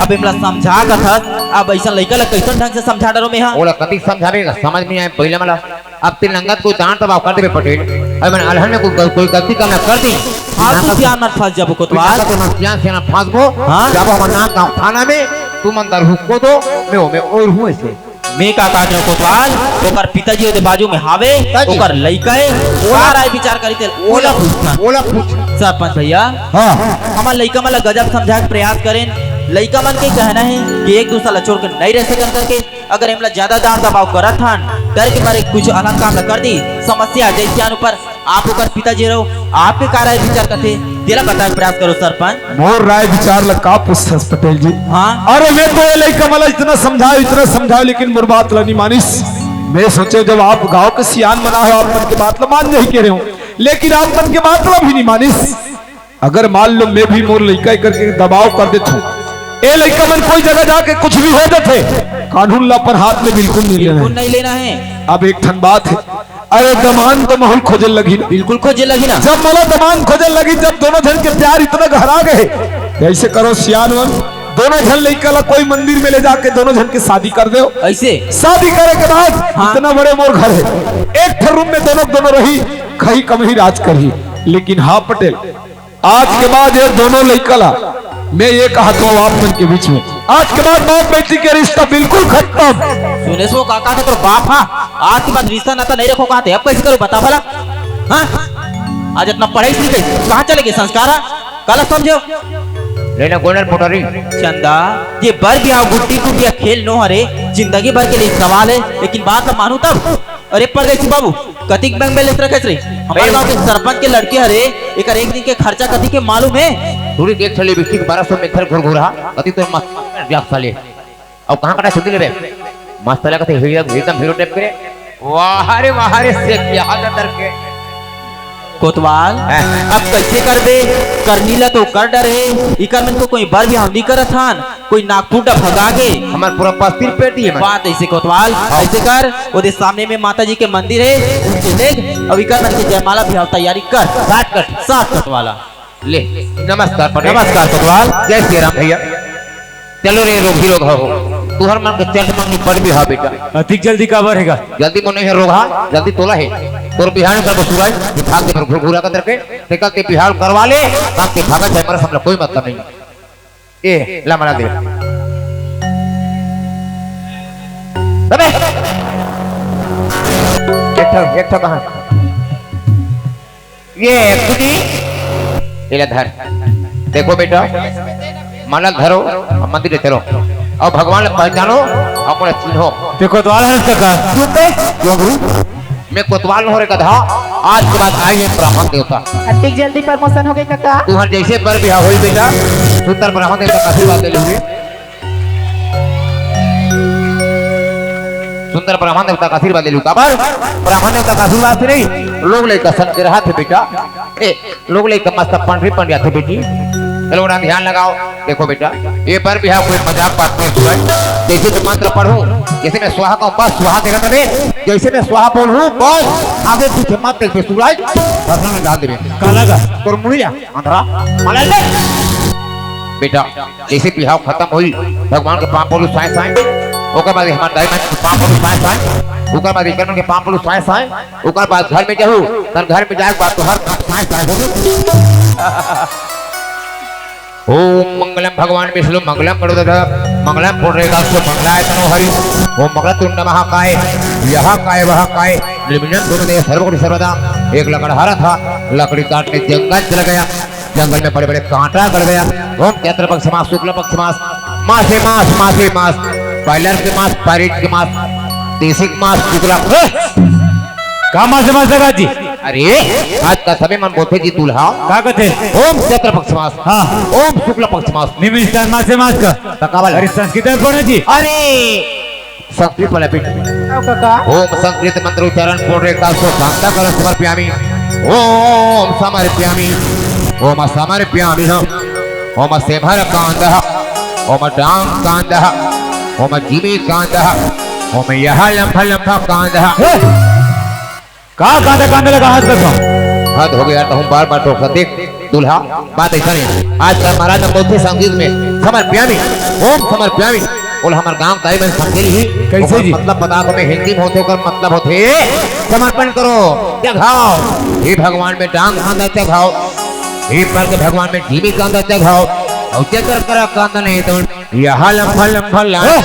अब एमला समझा कथस, अब ऐसा लइका ला कैसन ढंग से समझा डरो में, हाँ? ओला कतिक समझाबे, समझ में आए पहिला मला। अब तें नंगत को दांत दबाव कर देबे पटेल। अरे मन अलहन में कोई गल-, कोई गलती करना कर दी। फालतू सियान मन फंस जाबो कोतवाल। कोई नंगत में सियान, सियान फंसबो। हाँ। जब हम नाम गाँव थाना में, तुमन दर हुक्को दो, मैं ओ, मैं और हूँ ऐसे। मैं का कहत रहूं कोतवाल, ओकर पिताजी ओदे बाजू में हावे, पिताजी। ओकर लइका हे, ओला का राय विचार करी ते, ओला ओला पूछना। ओला पूछ। सरपंच भैया, हाँ। हमर लइका मन ला गजब समझाए के प्रयास करेन। लइका मन के कहना है कि एक दूसरा ला छोड़ के नहीं रह सकन करके। अगर एमला ज्यादा दाब दबाव करत हन, डर के मारे कुछ अलग काम ला कर दी, समस्या आ जाई सियान ऊपर। आप ओकर पिताजी रहो, आपके का राय विचार कथे, तेला बताए के प्रयास करो सरपंच। मोर राय विचार ला का पूछथस पटेल जी? हाँ। अरे मैं तो ये लइका मन ला इतना समझायो, इतना समझायो, लेकिन मोर बात ला नहीं मानिस। मैं सोचे जब आप गांव के सियान मन हो, आप मन के बात ला मान जाही कहे रहे हो, लेकिन आप मन के बात ला भी नहीं मानिस। अगर मान लो मैं भी मोर लइका करके दबाव कर देथों, ए लइका मन कोई जगह जाके कुछ भी हो जाथे, कानून ला अपन हाथ में बिल्कुल नहीं लेना बिल्कुल है। नहीं लेना है। अब एक ठन बात है, अरे दमांद तो महूं ल खोजे लगही ना। बिल्कुल खोजे लगही ना। जब मोला दमांद खोजे लगही, जब दोनों झन के प्यार इतना गहरा गए, ऐसे करो सियान मन, दोनों झन लइका ला कोई मंदिर में ले जाके दोनों झन के शादी कर दो। ऐसे? शादी करे के बाद हाँ। इतना बड़े मोर घर है, एक ठन रूम में दोनों दोनों रही, खही कमही राज करही। लेकिन हाँ पटेल, आज के बाद ये दोनों लइका ला मैं ये कहत हूँ आप मन के बीच में, आज के बाद बाप बेटी के रिश्ता बिल्कुल खत्म। सुनेस वो काका के तोर बाप हा, आज के बाद रिश्ता नाता नहीं रखो कहत हे, अब कैसे करो बता भला? हाँ? आज इतना पढ़ाई लिखाई कहाँ चले गे संस्कार हा? काला समझो। लेना गोनर मोटरी। चंदा, ये बर बिहाव गुट्टी गुटिया खेल नो हरे, जिंदगी भर के लिए सवाल है, लेकिन बात ला मानू तब। अरे परदेसी बाबू, कतिक बैंक बैलेंस रखेस रे? हमर गांव के सरपंच के लड़की हरे, एकर एक दिन के खर्चा कतिक हे मालूम हे? थोड़ी देख साले बिस्किट बारह सौ में घर घुर घुरा, कतिक तोर मस्त जाग साले। अब कहाँ कटा छुट्टी लेबे? मस्त लगा थे हीरो, एकदम हीरो टाइप के रे। वाह रे वाह रे, से क्या हाल है के। कोतवाल, हैं? अब कैसे करबे? करनी ला तो कर डरे, इकर मन को कोई बर बिहाव नहीं करत हन। कोई नागपुर डा भगा के। हमर पूरा बस्ती ल पेट दिए मन। बात ऐसे कोतवाल, हाँ। ऐसे कर, ओदे सामने में माता जी के मंदिर है, उनसे देख, अब इकर मन के जयमाला भी तैयारी कर। साठ कट। साठ कट वाला। ले, नमस्कार पटेल। नमस्कार कोतवाल। जय श्री राम भैया। चलो रे रोगी रोग हो। तुहर मन के चर्च मन में बड़ बिहाव बेटा। अतिक जल्दी काबर हे गा? जल्दी मोर नहीं हे रोगहा, जल्दी तोला हे। तोर बिहाव करबो सुराज, तैं भाग दे पर घुरघुरा कर करके, तैं कल तैं बिहाव करवा ले, भाग दे, भागत जाए, मरा हमला कोई मतलब नहीं। ए, ला मना दे। अबे! एक ठो, एक ठो कहाँ? ये खुदी, ये ला धर। देखो बेटा, मन ला धरो, अउ मंदिर ले चलो, अउ भगवान ला पहचानो, अउ मोला चिन्हो। तैं कोतवाल हस कका? चुप बे, क्यों गुरु? मैं कोतवाल नोहंव रे गधा, आज के बाद I am ब्राह्मण देवता। अतिक जल्दी promotion हो गे कका। तुहर जइसे बर बिहाव होही बेटा, सुंदर ब्राह्मण देवता का आशीर्वाद ले लेहू। सुंदर ब्राह्मण देवता का आशीर्वाद ले लेहू। काबर? ब्राह्मण देवता का आशीर्वाद से नहीं, लोग लइका सन के रहत हे बेटा। ए, लोग लइका मस्त पंडरी पंडियाथे बेटी। चलो ना, ध्यान लगाओ। देखो बेटा, ये बर बिहाव कोई मजाक बात नहीं सुराज। जइसे मैं मंत्र पढ़हूँ, जइसे मैं स्वाहा कहूँ, बस स्वाहा देखा तबे। जइसे मैं स्वाहा बोलहूँ, बस आगे पीछे मत देखबे सुराज। भसना में डाल देबे। काला का? तोर मुड़िया, अंधरा, मला ले। बेटा, जइसे बिहाव खतम होही, भगवान के पाँव पड़हूँ साँय साँय। ओकर बाद हमर दाई मन के पाँव पड़हूँ साँय साँय। ओकर बाद एकर मन के पाँव पड़हूँ साँय साँय। ओकर बाद घर में जाहू, तब घर में जाए के बाद तोहर काम साँय साँय होही। ओम मंगलम भगवान विष्णु मंगलम गरुड़ध्वज मंगलम पुंडरीकाक्ष मंगलाय तनो हरि। ओम वक्रतुंड महाकाय, यह काय वह काय, निर्विघ्नं कुरु देव सर्वगुण सर्वदा। एक लकड़हारा था, लकड़ी काटने जंगल चला गया। जंगल में बड़े-बड़े कांटा गड़ गया। ओम चैत्र पक्ष मास, शुक्ल पक्ष मास, मासे मास, मासे मास, बॉयलर के मास, पारिट के मास, देसी के मास, शुक्ला, ए! का मासे मास लगा जी? अरे, आज का समय मन बोलथे जी दूल्हा। का कथे? ओम चैत्र पक्ष मास। हाँ। ओम शुक्ल पक्ष मास। निमिषदान मासे मास का। त का वाला? अरे, संस्कृत में पढ़े जी। अरे, संस्कृत वाला बेटी। आओ काका। ओम संस्कृत मंत्र उच्चारण पूर्ण रेखा सो शांता कर समर्पयामी। ओम समर्पयामी। ओम समर्पयामी। ओम सेभर कांद। ओम डांग कांद। ओम जिमी कांद। ओम यह लंबा लंबा कांद। हे! का कांदा कांदा लगा हाथ रखो? हद हो गया, तो हम बार बार टोकत। देख दूल्हा, बात ऐसा नहीं। आज कल महाराज हम बोलथे संगीत में समर्पयामी, ओम समर्पयामी। बोल हमर गांव दाई मन समझे ही। कैसे ओकर जी? मतलब बता दो, मैं हिंदी में होथे, ओकर मतलब होथे समर्पण करो, जगाओ। हे भगवान में डांग कांदा जगाओ, हे पर के भगवान में जीमी कांदा जगाओ, और जकर करा कांदा नहीं तो यहाँ लंबा लंबा ला। ए!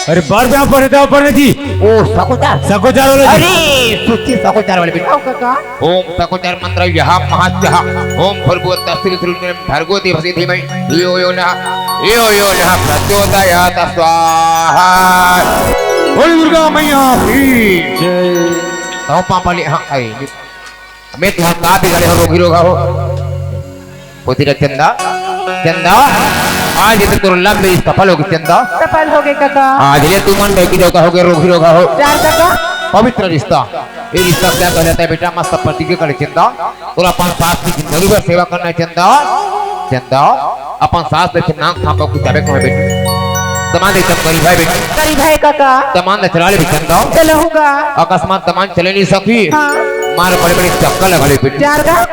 अरे, बार पे आप पढ़े थे, आप पढ़े जी। ओ, सकोचार। सकोचार वाला जी। अरे, सुच्ची सकोचार वाले बेटा। आओ काका। ओम सकोचार मंत्र यह महास्यः। ओम भूर्भुवः तस्य वितुर्वरेण्यं भर्गो देवस्य धीमहि धियो यो नः, यो यो नः प्रचोदयात् स्वाहा। बोल दुर्गा मैया की जय। तो पापा ले, हाँ, अरे, मैं तुहार का बिगाड़े हो, रोगी रोगा हो। होती रे चंदा, चंदा, आज ये तोर लव मैरिज सफल होगे चंदा। सफल होगे काका। आज ले तू मन बैठी रोगा होगे, रोगी रोगा हो। चार काका। पवित्र रिश्ता, ये रिश्ता क्या कहलाता है बेटा? मस्त पति के करे चंदा, तोला अपन सास की जिंदगी भर सेवा करना है चंदा। चंदा, अपन सास देखे नाक थापा कुछ जावे कहे बेटी। दमांद एकदम गरीब है बेटी। गरीब है काका। दमांद चला ले बेटी चंदा। चलहूँगा। अकस्मात दमांद चले नहीं सकी। हाँ। मार बड़े बड़े चक्कर लगा ले बेटी। चार का?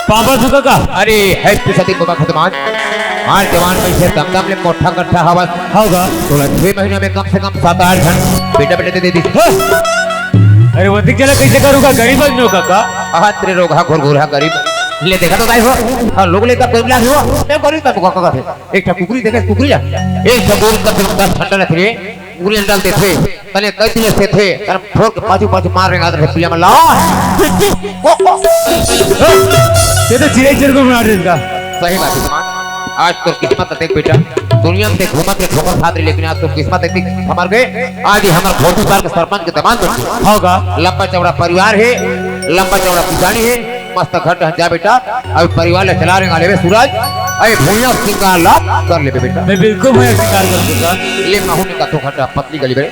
पापा सुखा का? अरे, happy शादी मुबारक हो दमांद। मार जवान में से दम दम ले मोटा गट्ठा हवस। होगा। तोला छह महीना में कम से कम सात आठ झन बेटा बेटा दे दे दी। हाँ। अरे, वो दिख चला कैसे करूँगा? गरीब आदमी हो काका। हाँ, तेरे रोगहा घुरघुरहा गरीब। ले देखा तो दाई हो। हाँ, लोग लेकर कोई मिला हो। मैं गरीब का काका का थे। एक ठा कुकरी देखे, कुकरी ला। एक ठा गोरू का दस ठंडा रथे रे। कुकरी अंडा देथे। तने कई दिन से थे। तने फोड़ के पाछू पाछू मार रेंगा तेरे पिया में ला। ये तो चिड़ै चुरगुर बना दे इसका। सही बात है, दमांद। आज तो किस्मत देख बेटा, दुनिया में घूमत के ठोकर खात रही, लेकिन आज तो किस्मत देख हमार गए। आज ही हमार भोटी पार के सरपंच के दमांद बन गए। होगा। लंबा चौड़ा परिवार है, लंबा चौड़ा किसानी है, मस्त घर ढंग जा बेटा। अभी परिवार ले चला रेंगा लेवे सूरज, अरे भुइयां सिंगार ला कर लेवे बेटा। मैं बिल्कुल भुइयां सिंगार कर दूंगा। ले महू ने का तो घटा पतली गली बे।